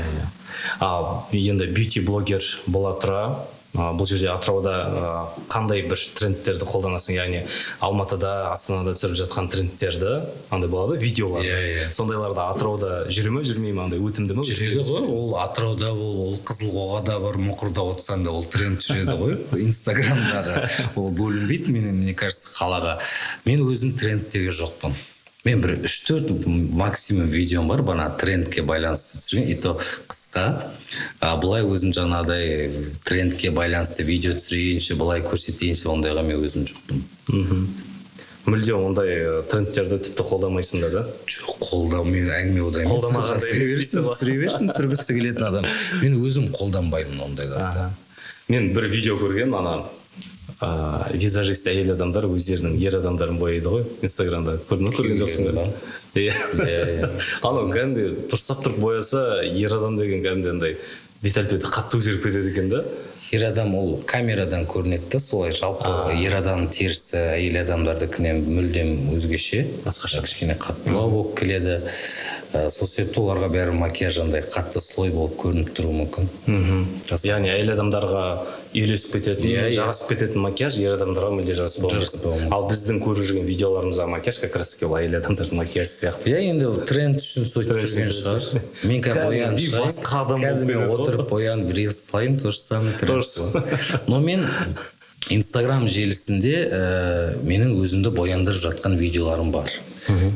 а енді бьюти блогер бола тұра, бұл жерде Атырауда қандай бір трендтерді қолданасың? Яғни Алматыда, Астанада түсіріп жатқан трендтерді, андай болады видеолар, Иә, иә. сондайларда Атырауда жүре ме, жүрмей ме, андай өтімді ме? Жүреді ғой ол Атырауда, ол Қызылқоғада бар, Мұқырда отырсаң да, ол тренд жүреді ғой Инстаграмдағы. Ол бөлінбейді менің, мне кажется, қалаға. Мен өзім трендтерге жоқпын. Мен бір үш төрт максимум видеом бар бана трендке байланысты түсірген, и то қысқа. А былай өзім жаңағыдай трендке байланысты видео түсірейінші, былай көрсетейінші, ондайға мен өзім жоқпын. Мүлде ондай трендтерді тіпті қолдамайсың да? Жоқ, қолдау, мен әңгіме ода емес. Қолдамағандай Жасай берсін, түсіре берсін, түсіргісі келетін адам. Мен өзім қолданбаймын ондайларды. Мен бір видео көргенмін, ана визажист әйел адамдар өздерінің ер адамдарын бояйды ғой инстаграмда. Көрдің ба, көрген жоқсың ба? Иә. Иә. Анау кәдімгідей дұрыстап тұрып бояса, ер адам деген кәдімгідей андай бет әлпеті қатты өзгеріп кетеді екен да. Ер адам ол камерадан көрінеді да солай. Жалпы ер адам терісі әйел адамдардікінен мүлдем өзгеше. Басқаша. Кішкене қаттылау болып келеді. Сол себепті оларға бәрі макияж андай қатты слой болып көрініп тұруы мүмкін. Яғни әйел адамдарға үйлесіп кететін, Иә, иә. жарасып кететін макияж ер адамдарға мүлде жараспауы Жараспауы мүмкін. мүмкін. Ал біздің көріп жүрген видеоларымыздағы макияж как раз таки ол әйел адамдардың макияжы сияқты. Иә, енді ол тренд үшін сөйтіп Тренд түсірген үшін шығар. Мен қазір Кәдімгідей боянып шығайын. басқа адам болып Қазір мен кетеді ғой. отырып боянып рилс салайын, то же самое тренд. То же самое. Но мен инстаграм желісінде менің өзімді бояндырып жатқан видеоларым бар.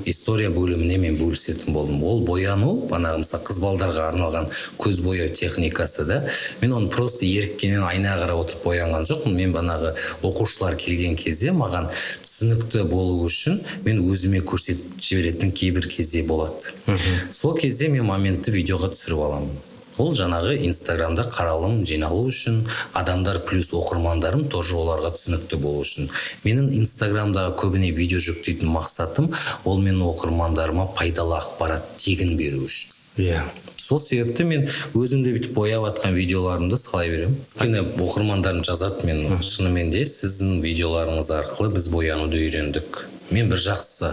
История бөліміне мен бөлісетін болдым. Ол бояну, бағанағы, мысалы, қыз балдарға арналған көз бояу техникасы да. Мен оны просто еріккеннен айнаға қарап отырып боянған жоқпын. Мен бағанағы оқушылар келген кезде маған түсінікті болу үшін мен өзіме көрсетіп жіберетін кейбір кезде болады. Сол кезде мен моментті видеоға түсіріп аламын. Ол жаңағы инстаграмда қаралым жиналу үшін, адамдар плюс оқырмандарым тоже оларға түсінікті болу үшін. Менің инстаграмдағы көбіне видео жүктейтін мақсатым ол менің оқырмандарыма пайдалы ақпарат тегін беру үшін. Сол себепті мен өзімді бүйтіп бояп жатқан видеоларымды салай беремін. Өйткені оқырмандарым жазады, мен шынымен де сіздің видеоларыңыз арқылы біз боянуды үйрендік. Мен бір жақсысы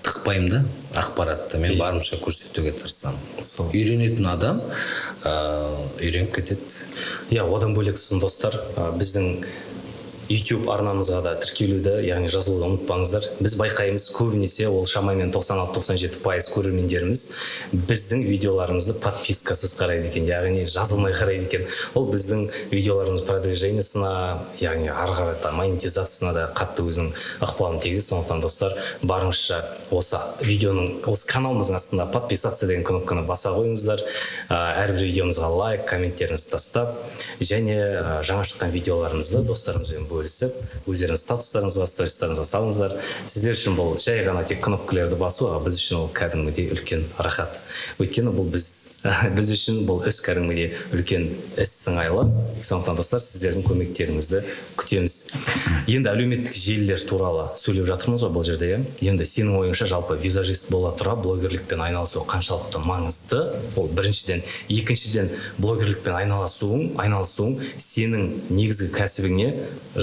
тықпаймын да ақпаратты, мен барымша көрсетуге тырысамын. Сол. Үйренетін адам үйреніп кетеді. Иә, одан бөлек сосын, достар, біздің YouTube арнамызға да тіркелуді, яғни жазылуды ұмытпаңыздар. Біз байқаймыз, көбінесе ол шамамен 96-97% көрермендеріміз біздің видеоларымызды подпискасыз қарайды екен, яғни жазылмай қарайды екен. Ол біздің видеоларымыз продвижениесына, яғни ары қарата монетизациясына да қатты өзінің ықпалын тигізеді. Сондықтан, достар, барынша осы видеоның, осы каналымыздың астында подписаться деген кнопканы баса қойыңыздар. Әрбір видеомызға лайк, комменттеріңізді тастап, және жаңа шыққан видеоларымызды достарыңызбен бөлісіп, өздеріңіз статустарыңызға, стористарыңызға салыңыздар. Сіздер үшін бұл жай ғана тек кнопкаларды басу, а біз үшін ол кәдімгідей үлкен рахат. Өйткені бұл біз үшін бұл іс кәдімгідей үлкен іс сыңайлы. Сондықтан, достар, сіздердің көмектеріңізді күтеміз. Енді әлеуметтік желілер туралы сөйлеп жатырмыз ғой бұл жерде, иә? Енді сенің ойыңша, жалпы визажист бола тұра блогерлікпен айналысу қаншалықты маңызды? Ол біріншіден. Екіншіден, блогерлікпен айналысуың сенің негізгі кәсібіңе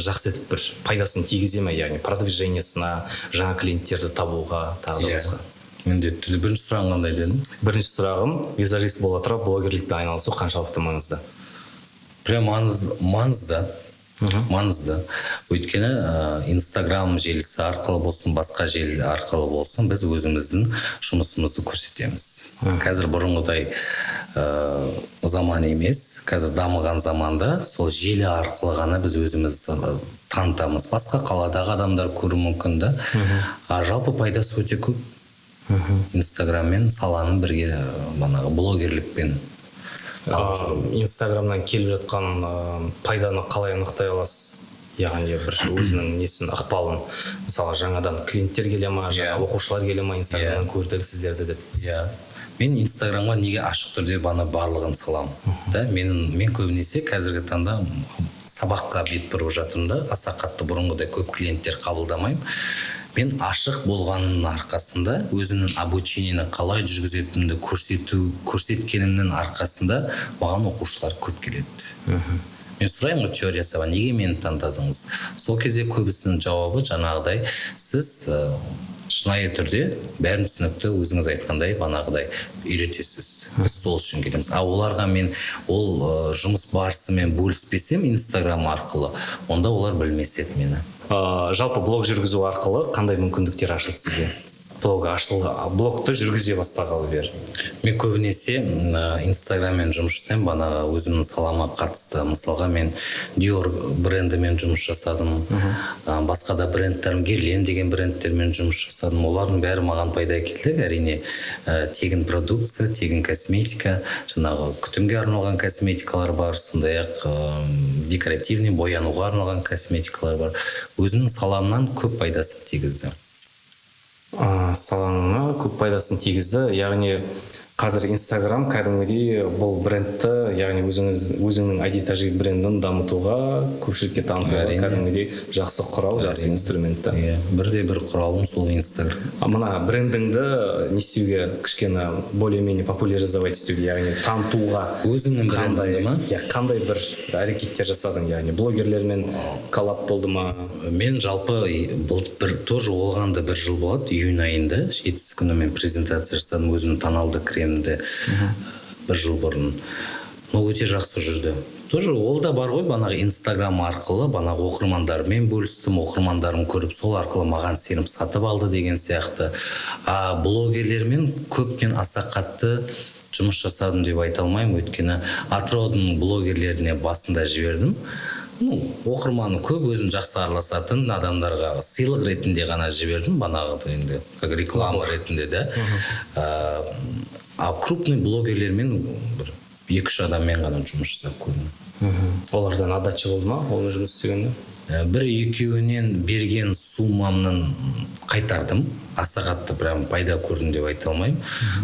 жақсы етіп бір пайдасын тигізе ме, яғни продвижениесына, жаңа клиенттерді табуға, тағы да басқа. Міндетті түрде. Бірінші сұрағың қандай дедің? Бірінші сұрағым: визажист бола тұра блогерлікпен айналысу қаншалықты маңызды? Прям маңызды. Маңызды. Өйткені Инстаграм желісі арқылы болсын, басқа желі арқылы болсын, біз өзіміздің жұмысымызды көрсетеміз. Қазір бұрынғыдай заман емес, қазір дамыған заманда сол желі арқылы ғана біз өзімізді танытамыз. Басқа қаладағы адамдар көруі мүмкін да. А жалпы пайдасы өте көп. Инстаграм мен саланың бірге, манағы блогерлікпен алып жүру. Инстаграмнан келіп жатқан пайданы қалай анықтай аласыз? Яғни бір өзінің несін, ықпалын, мысалы, жаңадан клиенттер келе ма, жаңа оқушылар келе ма, инстаграмнан көрдік сіздерді деп? Иә. Мен Инстаграмға неге ашық түрде бана барлығын саламын да? Мен көбінесе қазіргі таңда сабаққа бет бұрып жатырмын да, аса қатты бұрынғыдай көп клиенттер қабылдамаймын. Мен ашық болғанымның арқасында, өзімнің обучениені қалай жүргізетінімді көрсеткенімнің арқасында маған оқушылар көп келеді. Мен сұраймын ғой теория сабақ, неге мені таңдадыңыз? Сол кезде көбісінің жауабы жаңағыдай, сіз шынайы түрде бәрін түсінікті, өзіңіз айтқандай бағанағыдай үйретесіз. Біз сол үшін келеміз. А оларға мен ол жұмыс барысымен бөліспесем Инстаграм арқылы, онда олар білмес еді мені. Жалпы блог жүргізу арқылы қандай мүмкіндіктер ашылды сізге? Блог ашылды, блогты жүргізе бастағалы бері. Мен көбінесе Инстаграммен жұмыс жасаймын, бағанағы өзімнің салама қатысты. Мысалға, мен Dior брендімен жұмыс жасадым, басқа да брендтер, Герлен деген брендтермен жұмыс жасадым. Олардың бәрі маған пайда әкелді, әрине. Тегін продукция, тегін косметика, жаңағы күтімге арналған косметикалар бар, сондай ақ декоративный, боянуға арналған косметикалар бар. Өзімнің саламнан көп пайдасын тигізді. Салаңа көп пайдасын тигізді. Яғни қазір Инстаграм кәдімгідей бұл брендті, яғни өзіңнің Ади Тажи брендін дамытуға, көпшілікке танытуға кәдімгідей жақсы құрал, жақсы инструмент та. Иә, бірде бір құралым сол Инстаграм. А мына брендіңді не істеуге, кішкене более менее популяризовать етуге, яғни танытуға Өзімнің қандай брендімді ма? Иә, қандай бір әрекеттер жасадың? Яғни блогерлермен коллаб болды ма? Мен жалпы бұл бір тоже болғанда бір жыл болады, июнь айында, 7-сі күні мен презентация жасадым өзімнің тоналды кремді бір жыл бұрын. Но өте жақсы жүрді. Тоже ол да бар ғой, бағанағы Инстаграм арқылы бағанағы оқырмандарыммен бөлістім, оқырмандарым көріп, сол арқылы маған сеніп сатып алды деген сияқты. А блогерлермен көп мен аса қатты жұмыс жасадым деп айта алмаймын, өйткені Атыраудың блогерлеріне басында жібердім. Ну, оқырманы көп, өзім жақсы араласатын адамдарға сыйлық ретінде ғана жібердім, бағанағы енді как реклама ретінде да. А крупный блогерлермен бір екі үш адаммен ғана жұмыс жасап көрдім. Олардан отдача болды ма онымен жұмыс істегенде? Бір екеуінен берген суммамнан қайтардым, аса қатты прям пайда көрдім деп айта алмаймын.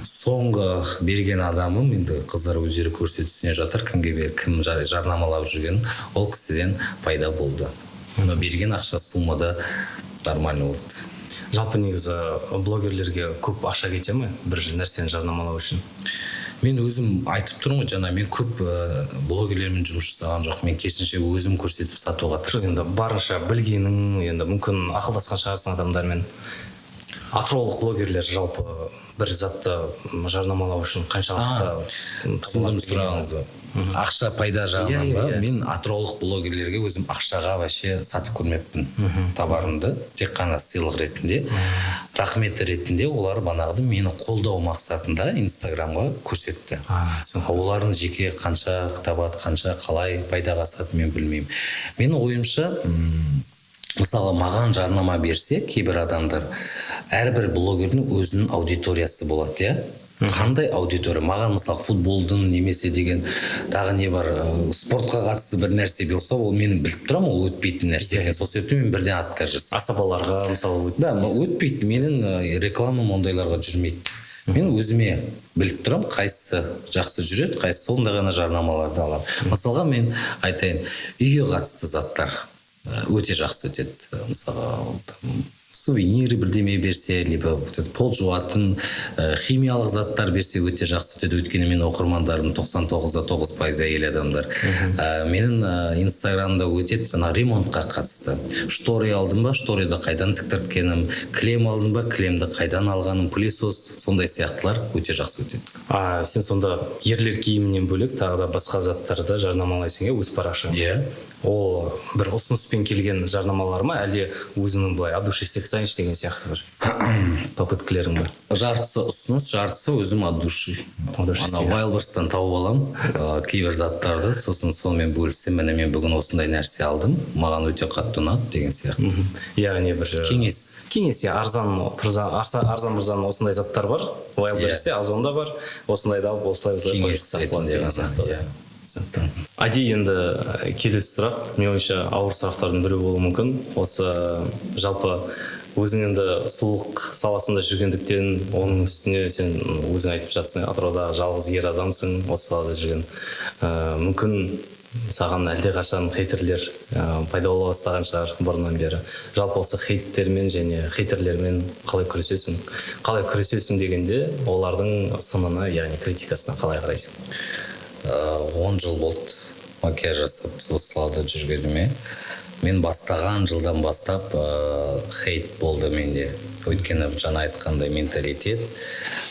Соңғы берген адамым, енді қыздар өздері көрсе түсіне жатар, кімге бер, кім жарнамалап жүргенін, ол кісіден пайда болды, но берген ақша суммада нормально болды. Жалпы негізі блогерлерге көп ақша кете ме бір нәрсені жарнамалау үшін? Мен өзім айтып тұрмын ғой жаңа, мен көп блогерлермен жұмыс жасаған жоқ, мен керісінше өзім көрсетіп сатуға тырыстым. Енді барынша білгенің, енді мүмкін ақылдасқан шығарсың адамдармен. Атыраулық блогерлер жалпы бір затты жарнамалау үшін қаншалықты? Түсіндім сұрағыңызды. Ақша пайда жағынан Иә, ба? иә, иә. Мен атыраулық блогерлерге өзім ақшаға вообще сатып көрмеппін товарымды, тек қана сыйлық ретінде, рахмет ретінде. Олар бағанағыдай мені қолдау мақсатында Инстаграмға көрсетті. Түсінікті. Олардың жеке қанша табады, қанша, қалай пайдаға асады, мен білмеймін. Менің ойымша, мысалы, маған жарнама берсе кейбір адамдар, әрбір блогердің өзінің аудиториясы болады, иә. Қандай аудитория маған, мысалы, футболдың немесе деген тағы не бар, спортқа қатысты бір нәрсе болса, ол мен біліп тұрамын, ол өтпейтін нәрсе екен. Сол себептен мен бірден отказ жасаймын. Асабаларға мысалы Да, өтпейді менің рекламам, ондайларға жүрмейді. Мен өзіме біліп тұрамын, қайсысы жақсы жүреді, қайсысы, сондай ғана жарнамаларды аламын. Мысалға, мен айтайын, үйге қатысты заттар өте жақсы өтеді. Мысалға, там, сувенир бірдеме берсе, либо вот этот пол жуатын химиялық заттар берсе, өте жақсы өтеді, өйткені менің оқырмандарым 99,9% әйел адамдар. Менің Инстаграмда өтеді жаңағы ремонтқа қатысты: шторы алдым ба, шторыды қайдан тіктірткенім, кілем алдым ба, кілемді қайдан алғаным, пылесос, сондай сияқтылар өте жақсы өтеді. А сен сонда ерлер киімінен бөлек тағы да басқа заттарды жарнамалайсың, иә, өз парақшаңда? Иә. Ол бір ұсыныспен келген жарнамалар ма, әлде өзіңнің былай от души істеп тастайыншы деген сияқты бір попыткалерің ба? Жартысы ұсыныс, жартысы өзім от души. От души Анау істеген. Вайлдберристен тауып аламын кейбір заттарды, сосын сонымен бөлісемін: міне, мен бүгін осындай нәрсе алдым, маған өте қатты ұнады деген сияқты. Яғни бір Кеңес. Кеңес, иә. Арзан арзан мырзан осындай заттар бар Вайлдберристе, Озонда бар, осындайды алып, осылай осылай Кеңес қойып шықсақ болады ретінде деген ғана, сияқты. иә. Түсінікті. Ади, енді келесі сұрақ, менің ойымша, ауыр сұрақтардың бірі болуы мүмкін осы. Жалпы өзің енді сұлулық саласында жүргендіктен, оның үстіне сен өзің айтып жатсың, Атыраудағы жалғыз ер адамсың осы салада жүрген, мүмкін саған әлдеқашан хейтерлер пайда бола бастаған шығар бұрыннан бері. Жалпы осы хейттермен және хейтерлермен қалай күресесің? Қалай күресесің дегенде, олардың сынына, яғни критикасына қалай қарайсың? 10 жыл болды макияж жасап, осы салада жүргеніме. Мен бастаған жылдан бастап хейт болды менде, өйткені жаңа айтқандай менталитет,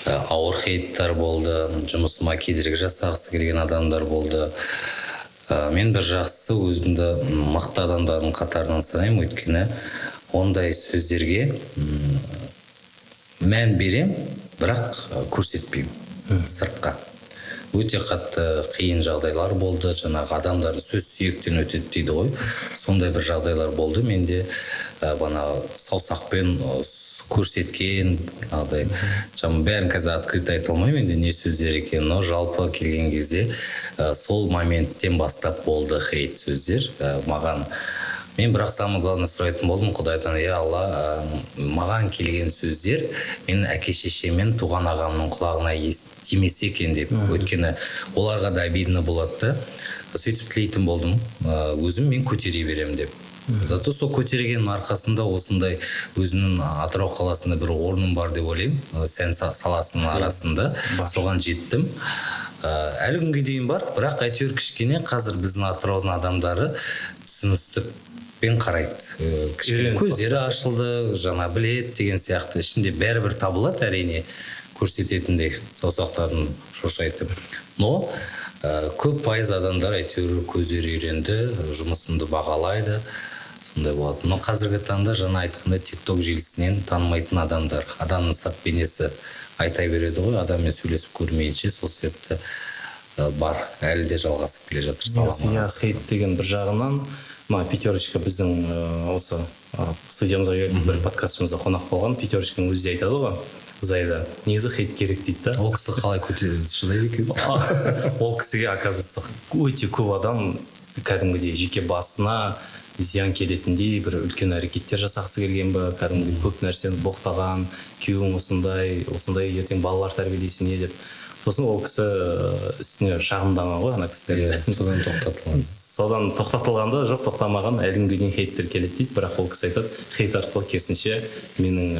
ауыр хейттар болды, жұмысыма кедергі жасағысы келген адамдар болды. Мен бір жақсысы өзімді мықты адамдардың қатарынан санаймын, өйткені ондай сөздерге Мән берем, бірақ көрсетпеймін сыртқа. Өте қатты қиын жағдайлар болды, жаңағы адамдардың сөз сүйектен өтеді дейді ғой, сондай бір жағдайлар болды менде. Бана саусақпен көрсеткен, жаңағыдай, бәрін қазір открыто айта алмаймын енді не сөздер екенін, но жалпы келген кезде сол моменттен бастап болды хейт сөздер маған. Мен бірақ самое главное сұрайтын болдым Құдайдан: «Е, Алла, маған келген сөздер менің әке шешем мен туған ағамның құлағына тимесе екен» деп. Өйткені оларға да обидно болады да. Сөйтіп тілейтін болдым, өзім мен көтере беремін деп. Зато сол көтергеннің арқасында осындай өзімнің Атырау қаласында бір орным бар деп ойлаймын, сән саласының арасында соған жеттім. Әлі күнге дейін бар, бірақ әйтеуір кішкене қазір біздің Атыраудың адамдары түсіністікпен қарайды. Кішкене Үйреніп көздері ашылды, жаңа біледі деген сияқты. Ішінде бәрібір табылады, әрине, көрсететіндей саусақтарын шошайтып, но көп пайыз адамдар әйтеуір көздері үйренді, жұмысымды бағалайды, сондай болады. Но қазіргі таңда, жаңа айтқандай, Тик Ток желісінен танымайтын адамдар, адамның сырт бейнесі айта береді ғой, адаммен сөйлесіп көрмейінше. Сол себепті бар, әлі де жалғасып келе жатыр Негізі, салам. Иә, хейт деген бір жағынан мына Пятерочка біздің осы студиямызға келіп, бір подкастымызда қонақ болған Пятерочканың өзі де айтады ғой, Зайда, негізі хейт керек дейді да. Ол кісі қалай көтереді, шыдайды екен? Ол кісіге, оказывается, өте көп адам кәдімгідей жеке басына зиян келетіндей бір үлкен әрекеттер жасағысы келген бе, кәдімгідей көп нәрсені боқтаған, күйеуің осындай осындай, ертең балалар тәрбиелейсің не деп. Сосын ол кісі үстіне шағымданған ғой ана кісілерге. Иә, содан тоқтатылған. Содан тоқтатылған да жоқ, тоқтамаған, әлі күнге дейін хейттер келеді дейді. Бірақ ол кісі айтады, хейт арқылы керісінше менің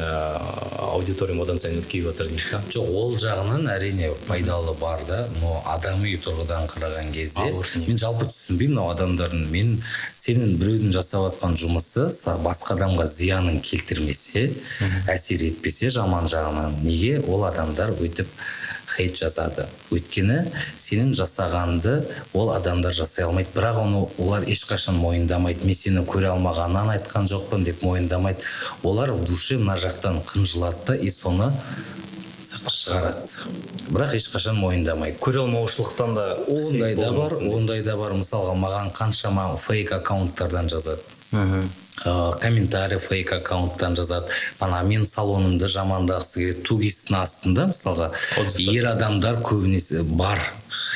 аудиториям одан сайын үлкейіп жатыр дейді да. Жоқ, ол жағынан әрине пайдалы бар да, но адами тұрғыдан қараған кезде Ауыр негізі. мен жалпы түсінбеймін мынау адамдардың. Мен сенің біреудің жасап жатқан жұмысы басқа адамға зиянын келтірмесе, әсер етпесе жаман жағынан, неге ол адамдар өйтіп хейт жазады? Өйткені сенің жасағанды ол адамдар жасай алмайды, бірақ оны олар ешқашан мойындамайды. «Мен сені көре алмағаннан айтқан жоқпын» деп мойындамайды. Олар в душе мына жақтан қынжылады да и соны сыртқа шығарады, бірақ ешқашан мойындамайды. Көре алмаушылықтан да Ондай хейт да болуы бар. мүмкін. Ондай да бар. Мысалға, маған қаншама фейк аккаунттардан жазады, комментарий фейк аккаунттан жазады, ана менің салонымды жамандағысы келеді. 2ГИС-тің астында, мысалға, Отзыв. ер адамдар көбінесе бар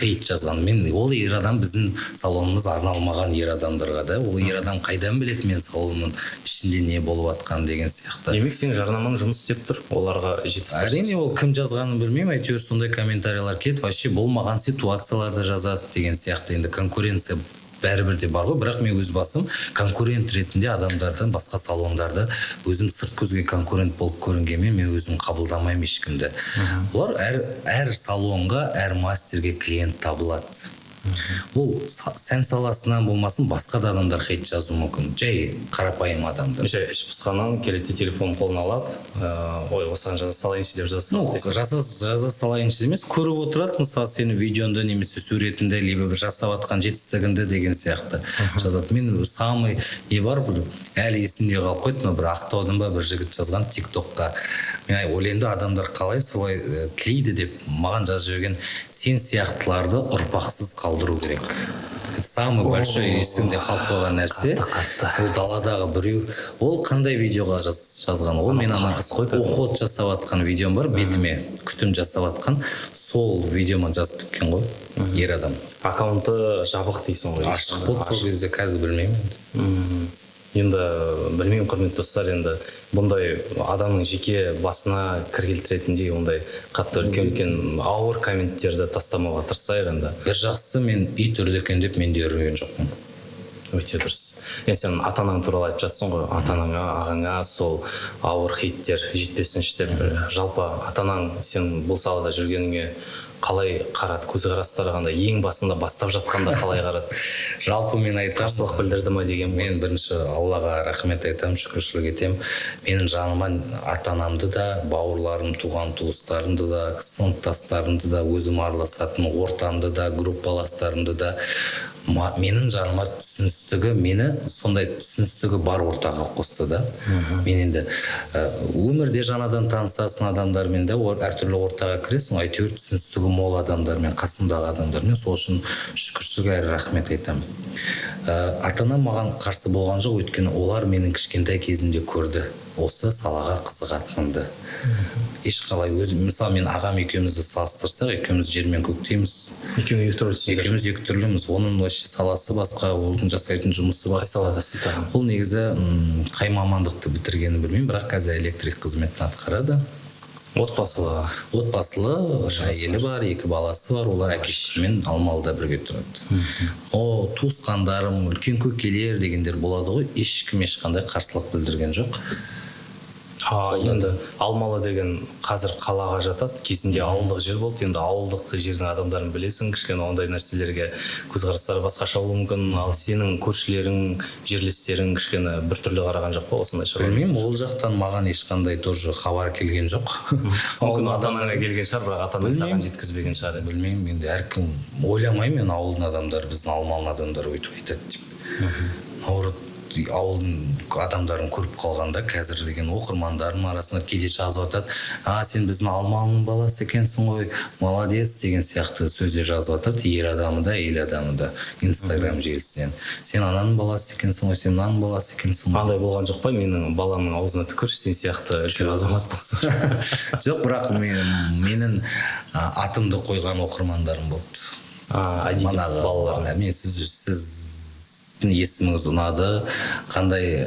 хейт жазған. Мен ол ер адам, біздің салонымыз арналмаған ер адамдарға да, ол ер адам қайдан біледі менің салонымның ішінде не болып жатқанын деген сияқты. Демек, сенің жарнамаң жұмыс істеп тұр, оларға жетіп тұр. Әрине, ол кім жазғанын білмеймін, әйтеуір сондай комментарийлер келеді, вообще болмаған ситуацияларды жазады деген сияқты. Енді конкуренция бәрібір де бар ғой, бірақ мен өз басым конкурент ретінде адамдардан, басқа салондарды өзім сырт көзге конкурент болып көрінгенмен, мен өзім қабылдамаймын ешкімді. Олар әр салонға, әр мастерге клиент табылады. Ол сән саласынан болмасын, басқа да адамдар хейт жазуы мүмкін, жай қарапайым адамдар. Жай іш пысқаннан келеді де, телефон қолына алады, ой, осыған жаза салайыншы деп жаза Ну, салады дейсің. жаза салайыншы емес, көріп отырады, мысалы, сенің видеоңды немесе суретіңді, либо бір жасап жатқан жетістігіңді деген сияқты жазады. Мен самый не бар, бір әлі есімде қалып қойды, мына бір Ақтаудың ба бір жігіт жазған Тик Токқа. Мен ойлаймын да, адамдар қалай солай тілейді деп. Маған жазып жіберген: «Сен сияқтыларды ұрпақсыз қалдыру керек». Это самый большой есімде қалып қойған нәрсе. Қатты, қатты. Ол даладағы біреу, ол қандай видеоға жазған? Ол мен ана Қарғыс қой кәдімгі. уход жасап жатқан видеом бар, бетіме күтім жасап жатқан, сол видеома жазып кеткен ғой ер адам. Аккаунты жабық дейсің ғой? Ашық болды сол кезде, қазір білмеймін енді. Енді білмеймін, құрметті достар, енді бұндай адамның жеке басына кір келтіретіндей ондай қатты үлкен үлкен ауыр комменттерді тастамауға тырысайық енді. Бір жақсысы, мен ит үрді екен деп мен де үрген жоқпын. Өте дұрыс. Енді сен ата анаң туралы айтып жатсың ғой, ата анаңа, ағаңа сол ауыр хейттер жетпесінші деп. Жалпы ата анаң сен бұл салада жүргеніңе қалай қарады, көзқарастары қандай, ең басында бастап жатқанда қалай қарады? Жалпы мен айтамын, Қарсылық білдірді ма деген ғой. Мен бірінші Аллаға рахмет айтамын, шүкіршілік етемін. Менің жаныма ата анамды да, бауырларым, туған туыстарымды да, сыныптастарымды да, өзім араласатын ортамды да, группаластарымды да Менің жаныма түсіністігі, мені сондай түсіністігі бар ортаға қосты да. Мен енді өмірде жаңадан танысасың адамдармен да, әртүрлі ортаға кіресің, әйтеуір түсіністігі мол адамдармен, қасымдағы адамдармен. Сол үшін шүкіршілік әрі рахмет айтамын. Ата-анам маған қарсы болған жоқ, өйткені олар менің кішкентай кезімде көрді осы салаға қызығатынымды. Ешқалай өзім, мысалы, мен ағам екеумізді салыстырсақ, екеуміз жер мен көктейміз. Екеуің екі түрлісіңдер. Екеуміз екі түрліміз. Оның вообще саласы басқа, оның жасайтын жұмысы Қай басқа. салада істейді ағаң? Ол негізі қай мамандықты бітіргенін білмеймін, бірақ қазір электрик қызметін атқарады. Отбасылы? Отбасылы, әйелі бар, екі баласы бар. Олар әке шешесімен Алмалыда бірге тұрады. О, туысқандарым, үлкен көкелер дегендер болады ғой, ешкім ешқандай қарсылық білдірген жоқ. Енді Алмалы деген қазір қалаға жатады, кезінде ауылдық жер болды. Енді ауылдық жердің адамдарын білесің, кішкене ондай нәрселерге көзқарастары басқаша болуы мүмкін. Ал сенің көршілерің, жерлестерің кішкене біртүрлі қараған жоқ па осындай шаруа? Білмеймін, ол жақтан маған ешқандай тоже хабар келген жоқ. Мүмкін, ата анаңа келген шығар, бірақ ата анаң саған жеткізбеген шығар енді. Білмеймін енді, әркім, ойламаймын мен ауылдың адамдары, біздің Алмалының адамдары өйтіп айтады деп. Наоборот, ауылдың адамдарын көріп қалғанда, қазір деген оқырмандарым арасында кейде жазып жатады: «А, сен біздің Алмалының баласы екенсің ғой, молодец», — деген сияқты сөздер жазып жатады. Ер адамы да, әйел адамы да Инстаграм желісінен: «Сен ананың баласы екенсің ғой, сен мынаның баласы екенсің ғой». Андай болған жоқ па: «Менің баламның аузына түкірші, сен сияқты үлкен азамат болсын»? Жоқ, бірақ менің атымды қойған оқырмандарым болды. Әди деп Манағы, балалар. Мен сіздің есіміңіз ұнады, қандай,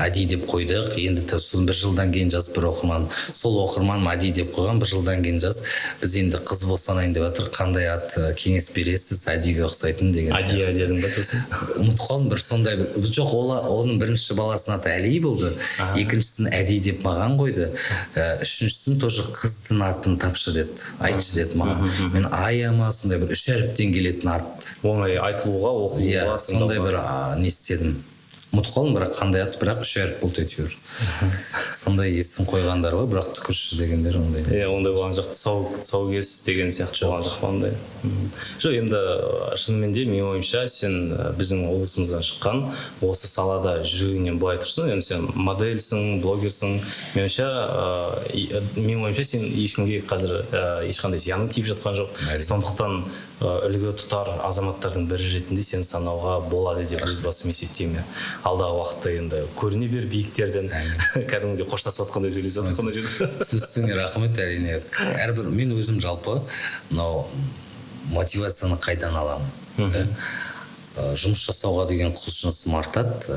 Әди деп қойдық енді. Сосын бір жылдан кейін жазып бір оқырман, сол оқырманым Әди деп қойған, бір жылдан кейін жазды: «Біз енді қыз босанайын деп жатыр, қандай ат кеңес бересіз Әдиге ұқсайтын?» — деген сияқты. Әдия дедің ба сосын? Ұмытып қалдым, бір сондай бір, жоқ, ол оның бірінші баласының аты Әли болды, екіншісін Әди деп маған қойды. Үшіншісін тоже қыздың атын тапшы деді, айтшы деді маған. Мен Ая ма, сондай бір үш әріптен келетін ат. Оңай айтылуға, оқылуға, Иә, сондай тыңдауға. бір не істедім, ұмытып қалдым, бірақ қандай ат, бірақ үш әріп болды әйтеуір. Сондай есім қойғандар бар, бірақ түкірші дегендер ондай. Иә, ондай болған жоқ. Тұсау кес деген сияқты болған жоқ па ондай? Жоқ, енді шынымен де, менің ойымша, сен біздің облысымыздан шыққан, осы салада жүргеннен былай тұрсын, енді сен модельсің, блогерсің. Менің ойымша, сен ешкімге қазір ешқандай зияның тиіп жатқан жоқ. Әрине. Сондықтан үлгі тұтар азаматтардың бірі ретінде сені санауға болады деп өз басым есептеймін. Алдағы уақытта енді көріне бер биіктерден. Кәдімгідей қоштасып жатқандай сөйлесіп жатырмық мына жерде. Сөзіңе рахмет. Әрине, әрбір мен өзім жалпы мынау мотивацияны қайдан аламын, да? Жұмыс жасауға деген құлшынысым артады,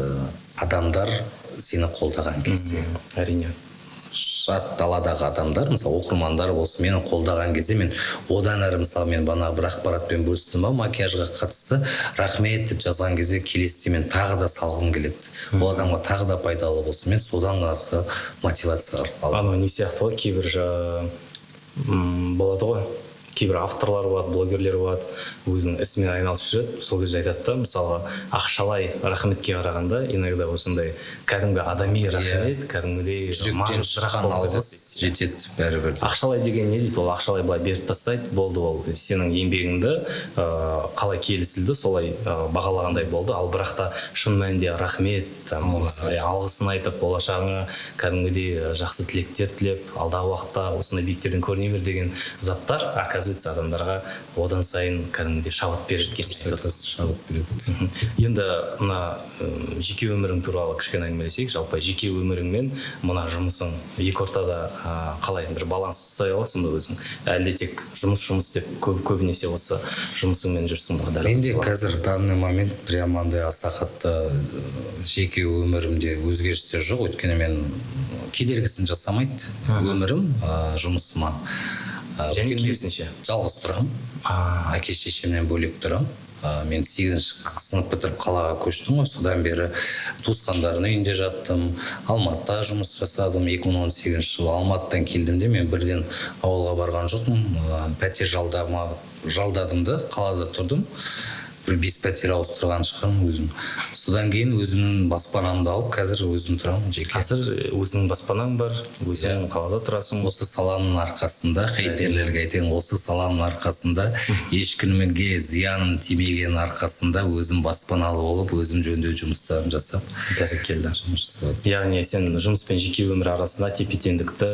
адамдар сені қолдаған кезде. Әрине. Шат даладағы адамдар, мысалы, оқырмандар болсын, мені қолдаған кезде мен одан әрі, мысалы, мен бағана бір ақпаратпен бөлістім ба макияжға қатысты, «рахмет» деп жазған кезде, келесіде мен тағы да салғым келеді, ол адамға тағы да пайдалы болсын. Мен содан арқылы мотивация аламын. Анау не сияқты ғой, кейбір болады ғой, кейбір авторлар болады, блогерлер болады, өзінің ісімен айналысып жүреді. Сол кезде айтады да, мысалға, ақшалай рахметке қарағанда иногда осындай кәдімгі адами рахмет кәдімгідей Жүректен маңыздырақ шыққан болып алғыс кетеді. жетеді бәрібір де. Ақшалай деген не дейді, ол ақшалай былай беріп тастайды, болды, ол сенің еңбегіңді қалай келісілді, солай бағалағандай болды. Ал бірақ та шын мәнінде рахмет, там, Алғыс. Алғысын айтып, болашағыңа кәдімгідей жақсы тілектер тілеп, алдағы уақытта осындай биіктерден көріне бер деген заттар, оказывается, адамдарға одан сайын кәдімгідей шабыт береді екен деп айтады. Шабыт береді. Енді мына жеке өмірің туралы кішкене әңгімелесейік. Жалпы жеке өмірің мен мына жұмысың екі ортада қалай бір баланс ұстай аласың ба өзің, әлде тек жұмыс, жұмыс деп көбінесе осы жұмысыңмен жүрсің ба дәл Менде осы уақытта? қазір данный момент прям андай аса қатты жеке өмірімде өзгерістер жоқ, өйткені мен кедергісін жасамайды өмірім жұмысыма. Және Өйткені мен керісінше. жалғыз тұрамын, әке шешемнен бөлек тұрамын. Мен сегізінші сынып бітіріп қалаға көштім ғой, содан бері туысқандардың үйінде жаттым, Алматыда жұмыс жасадым. 2018 жылы Алматыдан келдім де, мен бірден ауылға барған жоқпын. Пәтер жалдадым да, қалада тұрдым. Бір бес пәтер ауыстырған шығармын өзім. Содан кейін өзімнің баспанамды алып, қазір өзім тұрамын жеке. Қазір өзіңнің баспанаң бар, өзің қалада тұрасың. Осы саланың арқасында, хейтерлерге айтайын, осы саланың арқасында, ешкімге зияным тимеген арқасында өзім баспаналы болып, өзім жөндеу жұмыстарын жасап, Бәрекелді. жұмыс жасап. Яғни сен жұмыс пен жеке өмір арасында тепе теңдікті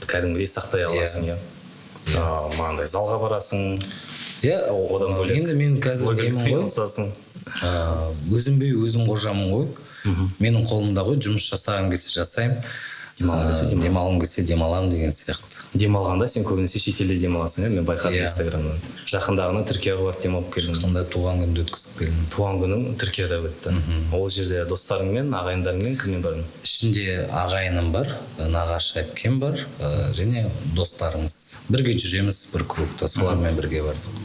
кәдімгідей сақтай аласың, иә? Мынандай залға барасың. Иә. Одан бөлек Енді мен қазір блогерлікпен немін ғой, айналысасың. Өзім бей, өзім қожамын ғой. Менің қолымда ғой, жұмыс жасағым келсе жасаймын, Демалғың келсе демаласың. Демалғым келсе демаламын деген сияқты. Демалғанда сен көбінесе шетелде демаласың, иә? Мен байқадым Иә. Инстаграмнан. Жақындағына Түркияға барып демалып келдің. Сонда туған күнімді өткізіп келдім. Туған күнің Түркияда өтті. Ол жерде достарыңмен, ағайындарыңмен, кіммен бардың? Ішінде ағайыным бар, нағашы әпкем бар, және достарымыз, бірге жүреміз бір кругта, солармен бірге бардық.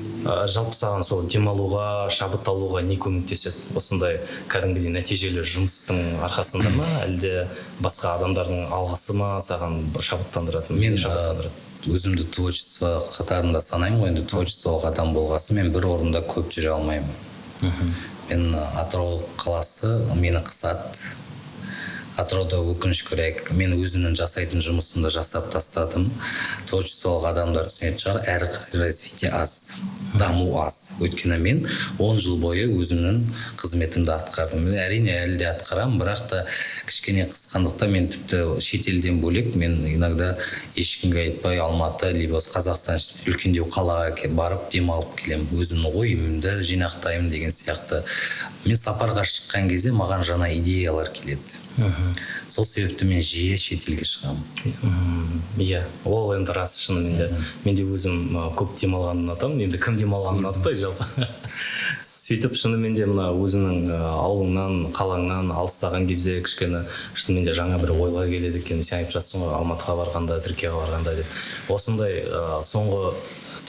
Жалпы саған сол демалуға, шабыт алуға не көмектеседі? Осындай кәдімгідей нәтижелі жұмыстың арқасында ма, әлде басқа адамдардың алғысы ма саған шабыттандыратын? Мен Шабыттандырады? Өзімді творчество қатарында санаймын ғой. Енді творчестволық адам болғасын, мен бір орында көп жүре алмаймын. Мен Атырау қаласы мені қысады. Атырауда, өкінішке орай, мен өзімнің жасайтын жұмысымды жасап тастадым. Творчестволық адамдар түсінетін шығар, әрі қарай развитие аз, даму аз, өйткені мен 10 жыл бойы өзімнің қызметімді атқардым. Мен, әрине, әлі де атқарамын, бірақ та кішкене қысқандықтан мен тіпті шетелден бөлек, мен иногда ешкімге айтпай Алматы либо Қазақстан ішінде үлкендеу қалаға барып демалып келемін, өзімнің ойымды жинақтаймын деген сияқты. Мен сапарға шыққан кезде маған жаңа идеялар келеді, сол себепті мен жиі шетелге шығамын. Иә, ол енді рас, шынымен де. Мен де өзім көп демалғанды ұнатамын. Енді кім демалғанды ұнатпайды жалпы? Сөйтіп, шынымен де мына өзіңнің ауылыңнан, қалаңнан алыстаған кезде кішкене шынымен де жаңа бір ойлар келеді екен. Сен айтып жатсың ғой, Алматыға барғанда, Түркияға барғанда деп. Осындай соңғы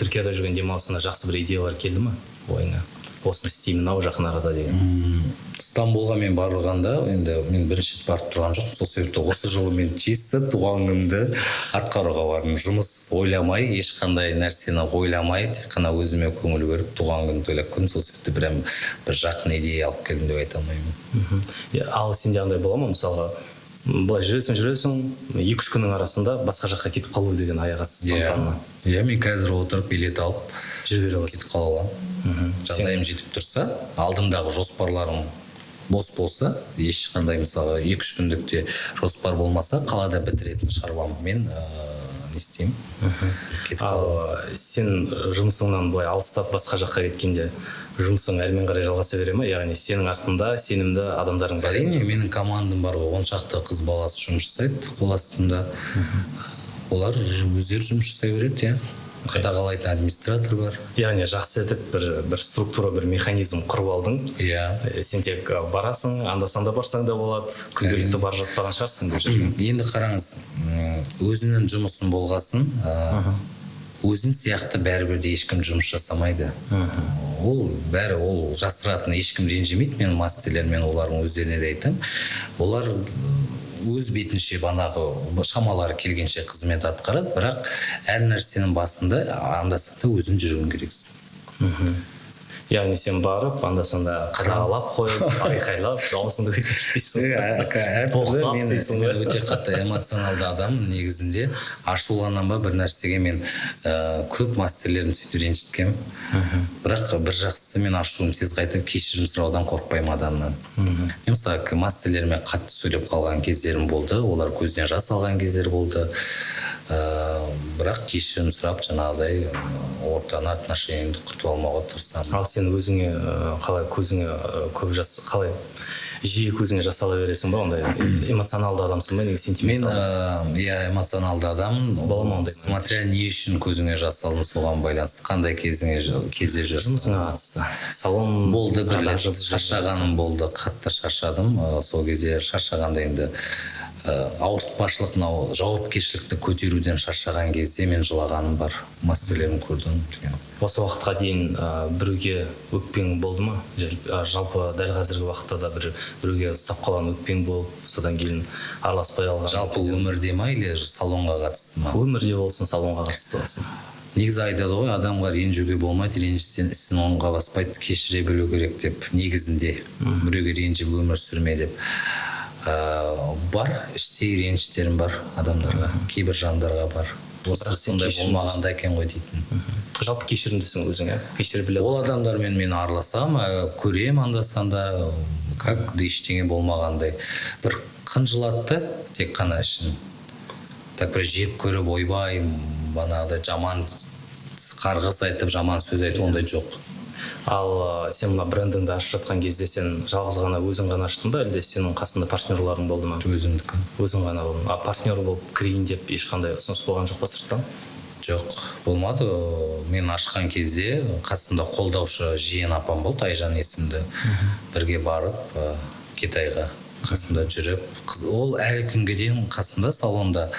Түркияда жүрген демалысында жақсы бір идеялар келді ма ойыңа, осыны істеймін ау жақын арада деген? Стамбулға мен барғанда, енді мен бірінші рет барып тұрған жоқпын, сол себепті осы жылы мен чисто туған күнімді атқаруға бардым. Жұмыс ойламай, ешқандай нәрсені ойламай, тек қана өзіме көңіл бөліп, туған күнімді тойлап келдім. Сол себепті прям бір жақын идея алып келдім деп айта алмаймын. Иә, ал сенде андай бола ма, мысалға, былай жүресің, жүресің, 2-3 күннің арасында басқа жаққа кетіп қалу деген аяқ асты спонтанно? Иә, мен қазір отырып билет алып жүре бере аласың. Кетіп қала аламын, жағдайым жетіп тұрса, алдымдағы жоспарларым бос болса, ешқандай, мысалға, 2-3 күндікте жоспар болмаса, қалада бітіретін шаруам мен не істеймін, кетіп Ал қаламын. Сен жұмысыңнан былай алыстап басқа жаққа кеткенде жұмысың әрмен қарай жалғаса бере ма? Яғни сенің артында сенімді адамдарың бар? Әрине, менің командам бар ғой, 10 шақты қыз баласы жұмыс жасайды қол астымда. Олар өздері жұмыс жасай береді, иә, қадағалайтын администратор бар. Яғни жақсы етіп бір структура, бір механизм құрып алдың. Иә. Сен тек барасың, анда санда барсаң да болады, күнделікті барып жатпаған шығарсың бұл жерге. Енді қараңыз, өзінің жұмысын болғасын, өзің сияқты бәрібір де ешкім жұмыс жасамайды. Ол бәрі, ол жасыратын, ешкім ренжімейді. Мен мастерлер, мен олардың өздеріне де айтамын, олар өз бетінше банағы шамалары келгенше қызмет атқарады, бірақ әр нәрсенің басында анда санда өзің жүруің керексің. Яғни сен барып, анда санда қадағалап қойып, айқайлап, дауысыңды көтеріп дейсің. Әртүрлі. Боқтап Мен, дейсің мен ғой. Өте қатты эмоционалды адаммын негізінде. Ашуланамын ба бір нәрсеге, мен көп мастерлерімді сөйтіп ренжіткенмін. Бірақ бір жақсысы, мен ашуым тез қайтып, кешірім сұраудан қорықпаймын адамнан. Мен, мысалы, мастерлеріме қатты сөйлеп қалған кездерім болды, олар көзінен жас алған кездер болды. Бірақ кешірім сұрап, жаңағыдай ортаны, отношениямды құртып алмауға тырысамын. Ал сен өзіңе қалай, көзіңе көп жас, қалай жиі көзіңе жас ала бересің ба? Ондай эмоционалды адамсың ба негізі, Мен сентименталды? Иә, эмоционалды адаммын. Бола ма ондай? Смотря не үшін көзіңе жас алдың, соған байланысты, қандай кезіңе кезде жүрсің. Жұмысыңа қатысты, салон Болды, бір рет продажа. Шаршағаным болды, қатты шаршадым. Сол кезде шаршағанда енді ауыртпашылық, мынау жауапкершілікті көтеруден шаршаған кезде мен жылағаным бар, мастерлерім көрдім деген. Осы уақытқа дейін біреуге өкпең болды ма? Жалпы дәл қазіргі уақытта да бір біреуге ұстап қалған өкпең болып, содан кейін араласпай қалған? Жалпы өмірде ма или салонға қатысты ма? Өмірде болсын, салонға қатысты болсын. Негізі айтады ғой, адамға ренжуге болмайды, ренжісең ісің оңға баспайды, кешіре білу керек деп. Негізінде біреуге ренжіп өмір сүрме деп. Бар, іштей реніштерім бар адамдарға, кейбір жандарға бар. Осы сондай болмағанда екен ғой дейтін. Жалпы кешірімдісің өзің, иә? Кешіре біле. Ол адамдармен мен араласамын, көремін анда санда, как ештеңе болмағандай. Бір қынжылатты тек қана ішін. Так бір жек көріп, ойбай, бағанағыдай жаман қарғыс айтып, жаман сөз айту ондай жоқ. Ал сен мына брендіңді ашып жатқан кезде сен жалғыз ғана өзің ғана аштың ба, әлде сенің қасында партнерларың болды ма? Өзімдікі. Өзің ғана болдың. А партнер болып кірейін деп ешқандай ұсыныс болған жоқ па сырттан? Жоқ, болмады. Мен ашқан кезде қасымда қолдаушы жиен апам болды, Айжан есімді. Бірге барып Китайға қасымда жүріп, ол әлі күнге дейін қасымда салонда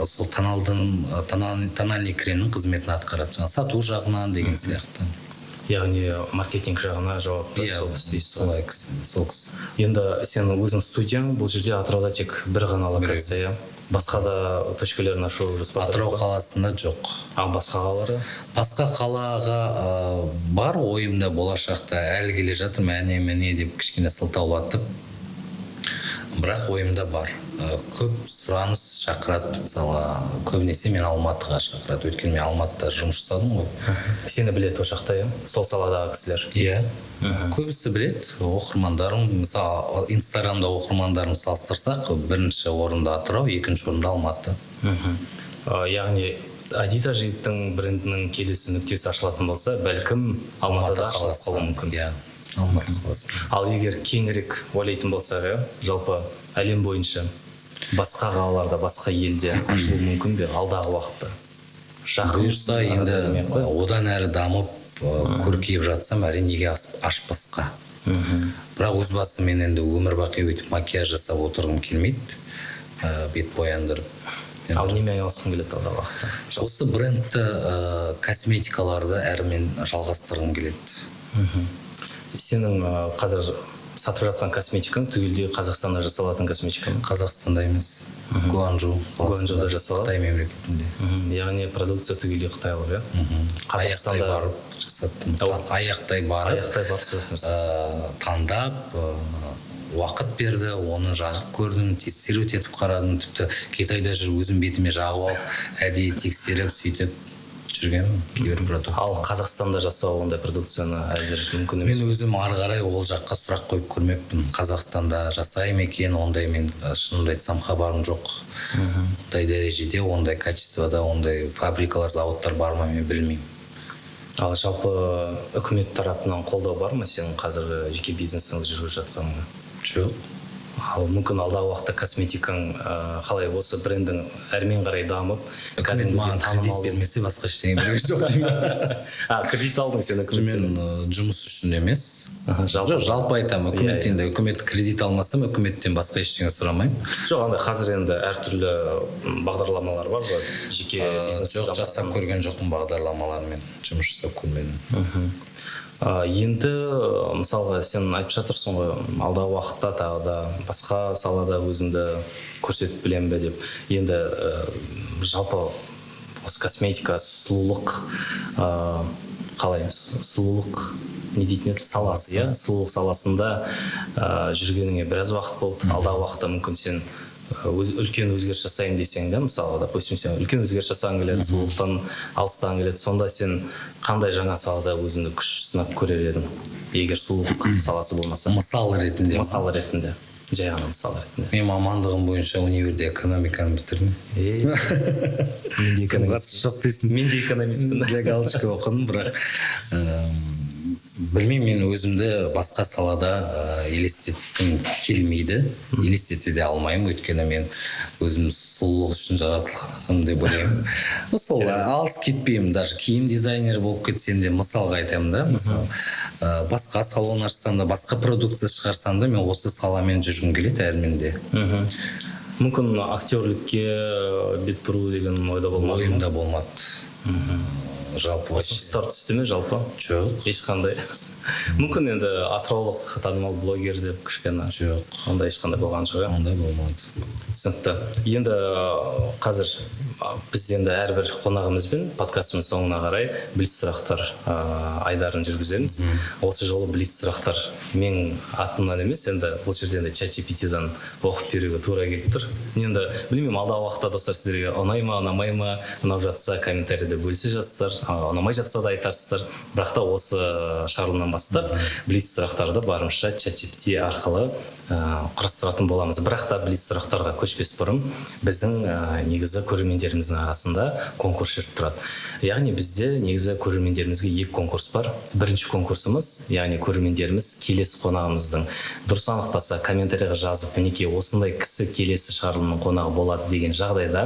сол тональный кремнің қызметін атқарады, жаңа сату жағынан деген сияқты. Яғни маркетинг жағына жауапты сол кісі дейсіз ғой. Солай кісі, сол кісі. Енді сенің өзің студияң бұл жерде Атырауда тек бір ғана локация, басқа да точкаларын ашу жоспарда Атырау жоқ па? қаласында жоқ. Ал басқа қалаларда? Басқа қалаға бар ойымда, болашақта әлі келе жатырмын, әне міне деп кішкене сылтаулатып, бірақ ойымда бар. Көп сұраныс шақырады, мысалы, көбінесе мен Алматыға шақырады, өйткені мен Алматыда жұмыс жасадым ғой. Сені біледі ол жақта, иә? Сол саладағы кісілер. Иә, көбісі біледі. Оқырмандарым, мысалы, Инстаграмда оқырмандарым салыстырсақ, бірінші орында Атырау, екінші орында Алматы. Яғни Әди Тажиевтің брендінің келесі нүктесі ашылатын болса, бәлкім Алматыда ашылып қалуы мүмкін. Иә, Алматы қаласы. Ал егер кеңірек ойлайтын болсақ, иә, жалпы әлем бойынша басқа қалаларда, басқа елде ашылуы мүмкін бе алдағы уақытта? Жақын Бұйырса, енді одан әрі дамып, көркейіп жатсам, әрине, неге ашпасқа. Бірақ өз басым мен енді өмір бақи өйтіп макияж жасап отырғым келмейді, бет бояндырып. Ал немен айналысқың келеді алдағы уақытта? Осы брендті, косметикаларды әрмен жалғастырғым келеді. Сенің қазір сатып жатқан косметикаң түгелдей Қазақстанда жасалатын косметика ма? Қазақстанда емес, Гуанчжоу Гуанчжоуда қаласында, жасалады? Қытай мемлекетінде. Яғни продукция түгелдей қытайлық, иә? Аяқтай Қазақстанда барып жасаттым. Ау. Аяқтай барып, Аяқтай барып жасаттыңыз. Таңдап, уақыт берді, оны жағып көрдім, тестировать етіп қарадым, тіпті Китайда жүріп өзім бетіме жағып алып, әдейі тексеріп, сөйтіп жүргенмін кейбір продукция. Ал Қазақстанда жасау ондай продукцияны әзір мүмкін емес? Мен өзім ары қарай ол жаққа сұрақ қойып көрмеппін. Қазақстанда жасай ма екен, ондай мен, шынымды айтсам, хабарым жоқ. Ондай дәрежеде, ондай качествода, ондай фабрикалар, заводтар бар ма, мен білмеймін. Ал жалпы үкімет тарапынан қолдау бар ма сенің қазіргі жеке бизнесіңді жүргізіп жатқаныңа? Жоқ. Ал мүмкін алдағы уақытта косметикаң, қалай осы брендің әрмен қарай дамып, Үкімет кәдімгідей маған кредит танымал бермесе, басқа ештеңе берген жоқ деймін. А, кредит алдың сен үкіметтен? Мен жұмыс үшін емес. Жалпы. Жоқ, жалпы айтамын, үкіметтен де, үкімет кредит алмасам, үкіметтен басқа ештеңе сұрамаймын. Жоқ, андай қазір енді әртүрлі бағдарламалар бар ғой, жеке бизнесті Жоқ, дамытатын. жасап көрген жоқпын, бағдарламалармен жұмыс жасап көрмедім. Енді мысалға сен айтып жатырсың ғой, алдағы уақытта тағы да басқа салада өзіңді көрсетіп білемін бе деп. Енді жалпы осы косметика, сұлулық, қалай, сұлулық не дейтін еді, саласы, иә? Сұлулық саласында жүргеніңе біраз уақыт болды. Алдағы уақытта мүмкін сен үлкен өзгеріс жасайын десең де, мысалға, допустим, сен үлкен өзгеріс жасағың келеді, сұлулықтан алыстағың келеді, сонда сен қандай жаңа салада өзіңді күш сынап көрер едің, егер сұлулық саласы болмаса? Мысал ретінде ма? Мысал ретінде, жай ғана мысал ретінде. Мен мамандығым бойынша универде экономиканы бітірдім. Мен де экономист. Қатысы жоқ дейсің. Мен де экономистпін. Для галочки оқыдым, бірақ, білмеймін, мен өзімді басқа салада елестеткім келмейді, елестете де алмаймын, өйткені мен өзім сұлулық үшін жаратылған адам деп ойлаймын. Сол алыс кетпеймін, даже киім дизайнері болып кетсем де, мысалға айтамын да, мысалы, басқа салон ашсам да, басқа продукция шығарсам да, мен осы саламен жүргім келеді әрмен де. Мүмкін актерлікке бет бұру деген ойда болмады ма? Ойымда болмады. Жалпы вообще. Ұсыныстар түсті ме жалпы? Жоқ. Ешқандай. Мүмкін енді атыраулық танымал блогер деп кішкене. Жоқ. Ондай ешқандай болған жоқ, иә? Ондай болмады. Түсінікті. Енді қазір біз енді әрбір қонағымызбен подкастымыз соңына қарай блиц сұрақтар айдарын жүргіземіз. Осы жолы блиц сұрақтар менің атымнан емес, енді бұл жерде енді ChatGPT-дан оқып беруге тура келіп тұр. Енді білмеймін, алдағы уақытта, достар, сіздерге ұнай ма, ұнамай ма, ұнап жатса, комментарийде бөлісе жатсыздар, ұнамай жатса да айтарсыздар. Бірақ та осы шығарылымнан бастап блиц сұрақтарды барынша ChatGPT арқылы құрастыратын боламыз. Бірақ та блиц сұрақтарға көшпес бұрын біздің негізі көрермендеріміздің арасында конкурс жүріп тұрады. Яғни бізде негізі көрермендерімізге екі конкурс бар. Бірінші конкурсымыз, яғни көрермендеріміз келесі қонағымыздың дұрыс анықтаса, комментарийға жазып, мінекей осындай кісі келесі шығарылымның қонағы болады деген жағдайда,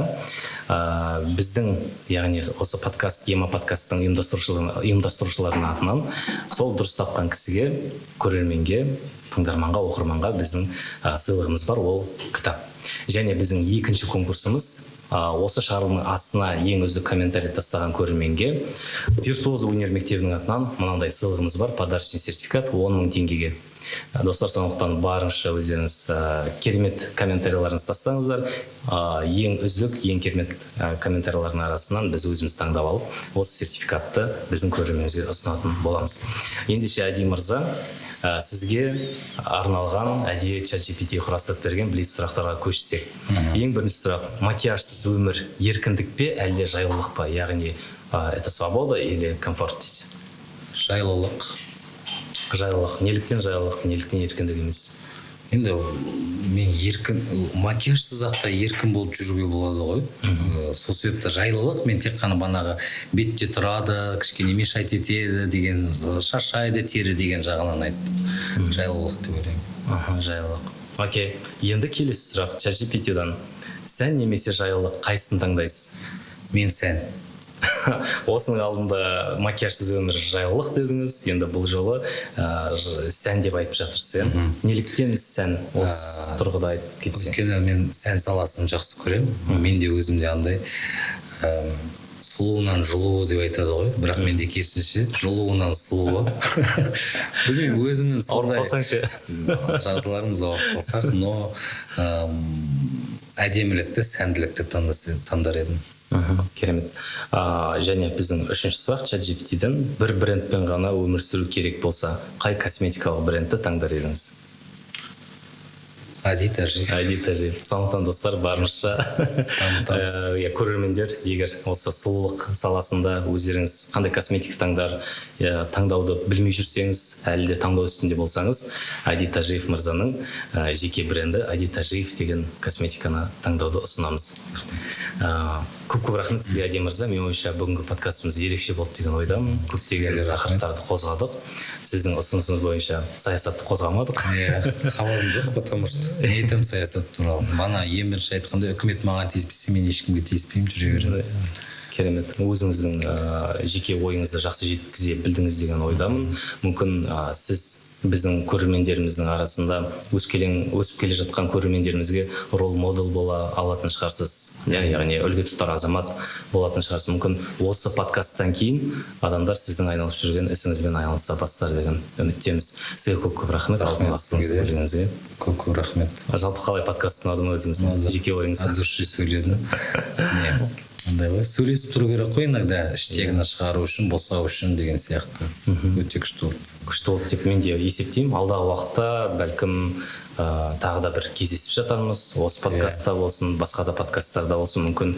біздің, яғни осы подкаст, ЕМА подкасттың ұйымдастырушыларының атынан сол дұрыс тапқан кісіге, көрерменге, тыңдарманға, оқырманға біздің сыйлығымыз бар, ол кітап. Және біздің екінші конкурсымыз, осы шығарылымның астына ең үздік комментарий тастаған көрерменге Виртуоз өнер мектебінің атынан мынандай сыйлығымыз бар, подарочный сертификат 10 мың теңгеге. Достар, сондықтан барынша өздеріңіз керемет комментарийлеріңізді тастаңыздар. Ең үздік, ең керемет комментарийлердің арасынан біз өзіміз таңдап алып, осы сертификатты біздің көрерменімізге ұсынатын боламыз. Ендеше, Әди мырза, сізге арналған әдейі ChatGPT құрастырып берген блиц сұрақтарға көшсек. Ең бірінші сұрақ: макияжсыз өмір еркіндік пе, әлде жайлылық па? Яғни это свобода или комфорт дейді. Жайлылық. Жайлылық. Неліктен жайлылық, неліктен еркіндік емес? Енді мен еркін, макияжсыз ақ та еркін болып жүруге болады ғой. Сол себепті жайлылық. Мен тек қана банағы бетте тұрады, кішкене мешать етеді деген, шаршайды тері деген жағынан айттым. Жайлылық деп ойлаймын. Аха, жайлылық. Окей. Енді келесі сұрақ ChatGPT-дан. Сән немесе жайлылық, қайсысын таңдайсыз? Мен сән. Осының алдында макияжсыз өмір жайлылық дедіңіз, енді бұл жолы сән деп айтып жатырсыз, иә? Неліктен сән, осы тұрғыда айтып кетсеңіз? Өйткені мен сән саласын жақсы көремін. Мен де өзімде андай сұлуынан жылуы деп айтады ғой, бірақ менде керісінше, жылуынан сұлуы. Білмеймін, өзімнің Ауырып сондай қалсаң ше? Жазыларымыз, ауырып қалсақ, но әдемілікті, сәнділікті таңдар едім. Керемет. Және біздің үшінші сұрақ ChatGPT-ден: бір брендпен ғана өмір сүру керек болса, қай косметикалық брендті таңдар едіңіз? Әди Тәжиев. Әди Тәжиев. Сондықтан, достар, барынша Дамытамыз. Иә, көрермендер, егер осы сұлулық саласында өздеріңіз қандай косметика таңдар, иә, таңдауды білмей жүрсеңіз, әлі де таңдау үстінде болсаңыз, Әди Тәжиев мырзаның жеке бренді Әди Тәжиев деген косметиканы таңдауды ұсынамыз. Көп көп рахмет сізге, Әди мырза. Менің ойымша, бүгінгі подкастымыз ерекше болды деген ойдамын. Көптеген Сізге де рахмет. тақырыптарды қозғадық. Сіздің ұсынысыңыз бойынша саясатты қозғамадық. Иә, хабарым жоқ, потому что не айтамын саясат туралы. Мана ең бірінші айтқандай, үкімет маған тиіспесе, мен ешкімге тиіспеймін, жүре беремін. Керемет. Өзіңіздің жеке ойыңызды жақсы жеткізе білдіңіз деген ойдамын. Мүмкін сіз біздің көрермендеріміздің арасында өсіп келе жатқан көрермендерімізге role model бола алатын шығарсыз, иә, яғни үлгі тұтар азамат болатын шығарсыз. Мүмкін осы подкасттан кейін адамдар сіздің айналысып жүрген ісіңізбен айналыса бастар деген үміттеміз. Сізге көп көп рахмет. Рахмет Алтын уақытыңызды сізге де. бөлгеніңізге. Көп көп рахмет. Жалпы қалай, подкаст ұнады ма өзіңізге? Ұнады. Жеке ойыңыз? От души сөйледім. Не, андай ғой, сөйлесіп тұру керек қой иногда, іштегіні шығару үшін, босау үшін деген сияқты. Өте күшті болды. Күшті болды деп мен де есептеймін. Алдағы уақытта бәлкім тағы да бір кездесіп жатармыз, осы подкастта болсын, басқа да подкасттарда болсын, мүмкін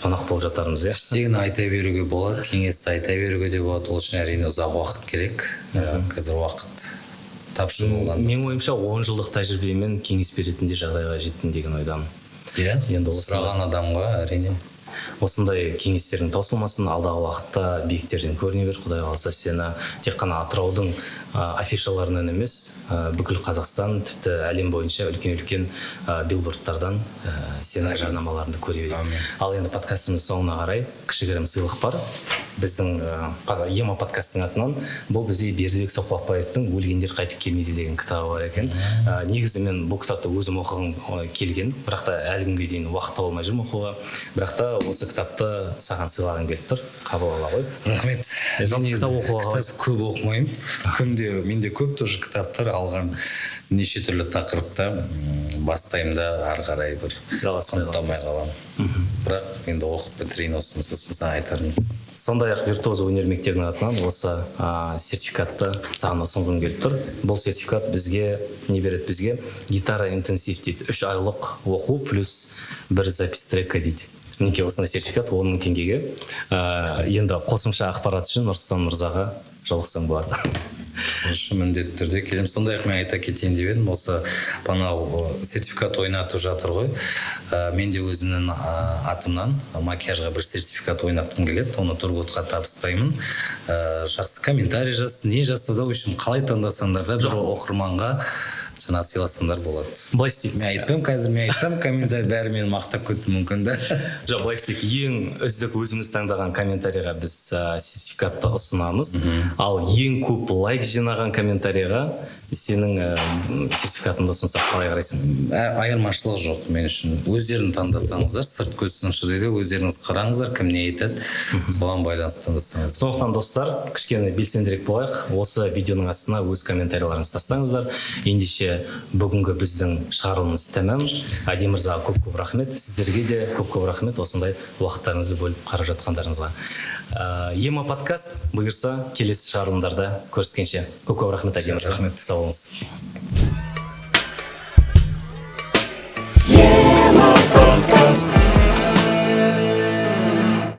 қонақ болып жатармыз, иә. Іштегіні айта беруге болады, кеңесті айта беруге де болады. Ол үшін, әрине, ұзақ уақыт керек. Қазір уақыт тапшы болған. Менің ойымша, 10 жылдық тәжірибемен кеңес беретін де жағдайға жеттім деген ойдамын. Иә, Енді осы- сұраған адамға, әрине. Осындай кеңестерің таусылмасын, алдағы уақытта биіктерден көріне бер. Құдай қаласа, сені тек қана Атыраудың афишаларынан емес, бүкіл Қазақстан, тіпті әлем бойынша үлкен-үлкен билбордтардан сенің жарнамаларыңды көре берейік. Әмин. Ал енді подкастымыз соңына қарай кішігірім сыйлық бар. Біздің Ема подкасттың атынан. Бұл бізде Бердібек Соқпақбаевтың «Өлгендер қайтып келмейді» деген кітабы бар екен. Негізі мен бұл кітапты өзім оқығым келген, бірақ та әлі күнге дейін уақыт таба алмай жүрмін оқуға. Бірақ та осы кітапты саған сыйлағым келіп тұр, қабыл ала ғой. Рахмет. Жалпы Мен негізі кітап оқуға кітап қалайсың? көп оқымаймын күнде. Менде көп тоже кітаптар алған, неше түрлі тақырыпта. Бастаймын да, ары қарай бір Жалғаспай құнттамай қаламын. Бірақ енді оқып бітірейін осыны, сосын саған айтармын. Сондай ақ Виртуоза өнер мектебінің атынан осы сертификатты саған ұсынғым келіп тұр. Бұл сертификат бізге не береді? Бізге гитара интенсив дейді, 3 айлық оқу плюс бір запись трека дейді. Мінекей, осындай сертификат 10 000 теңгеге. Енді қосымша ақпарат үшін Нұрсұлтан мырзаға жолықсаң болады. Хорошо, міндетті түрде келемін. Сондай ақ мен айта кетейін деп едім, осы анау сертификат ойнатып жатыр ғой. Мен де өзімнің атымнан макияжға бір сертификат ойнатқым келеді. Оны Тургутқа табыстаймын. Жақсы комментарий жазсын, не жазса да, в общем, қалай таңдасаңдар да, бір оқырманға жаңағы сыйласаңдар болады. Былай істейік. Мен айтпаймын қазір, мен айтсам, комментарий бәрі мені мақтап кетуі мүмкін да. Жоқ, былай істейік: ең үздік өзіміз таңдаған комментарийға біз сертификатты ұсынамыз, ал ең көп лайк жинаған комментарийға сенің сертификатыңды ұсынсақ, қалай қарайсың? Айырмашылық жоқ мен үшін. Өздерің таңдасаңыздар, сырт көз сыншы дейді, өздеріңіз қараңыздар, кім не айтады, соған байланысты таңдасаңыз. Сондықтан, достар, кішкене белсендірек болайық, осы видеоның астына өз комментарийлеріңізді тастаңыздар. Ендеше, бүгінгі біздің шығарылымымыз тәмам. Әди мырзаға көп көп рахмет, сіздерге де көп көп рахмет осындай уақыттарыңызды бөліп қарап жатқандарыңызға. Ема подкаст бұйырса, келесі шығарылымдарда көріскенше. Көп көп рахмет, Әди мырза. Рахмет. Сау болыңыз.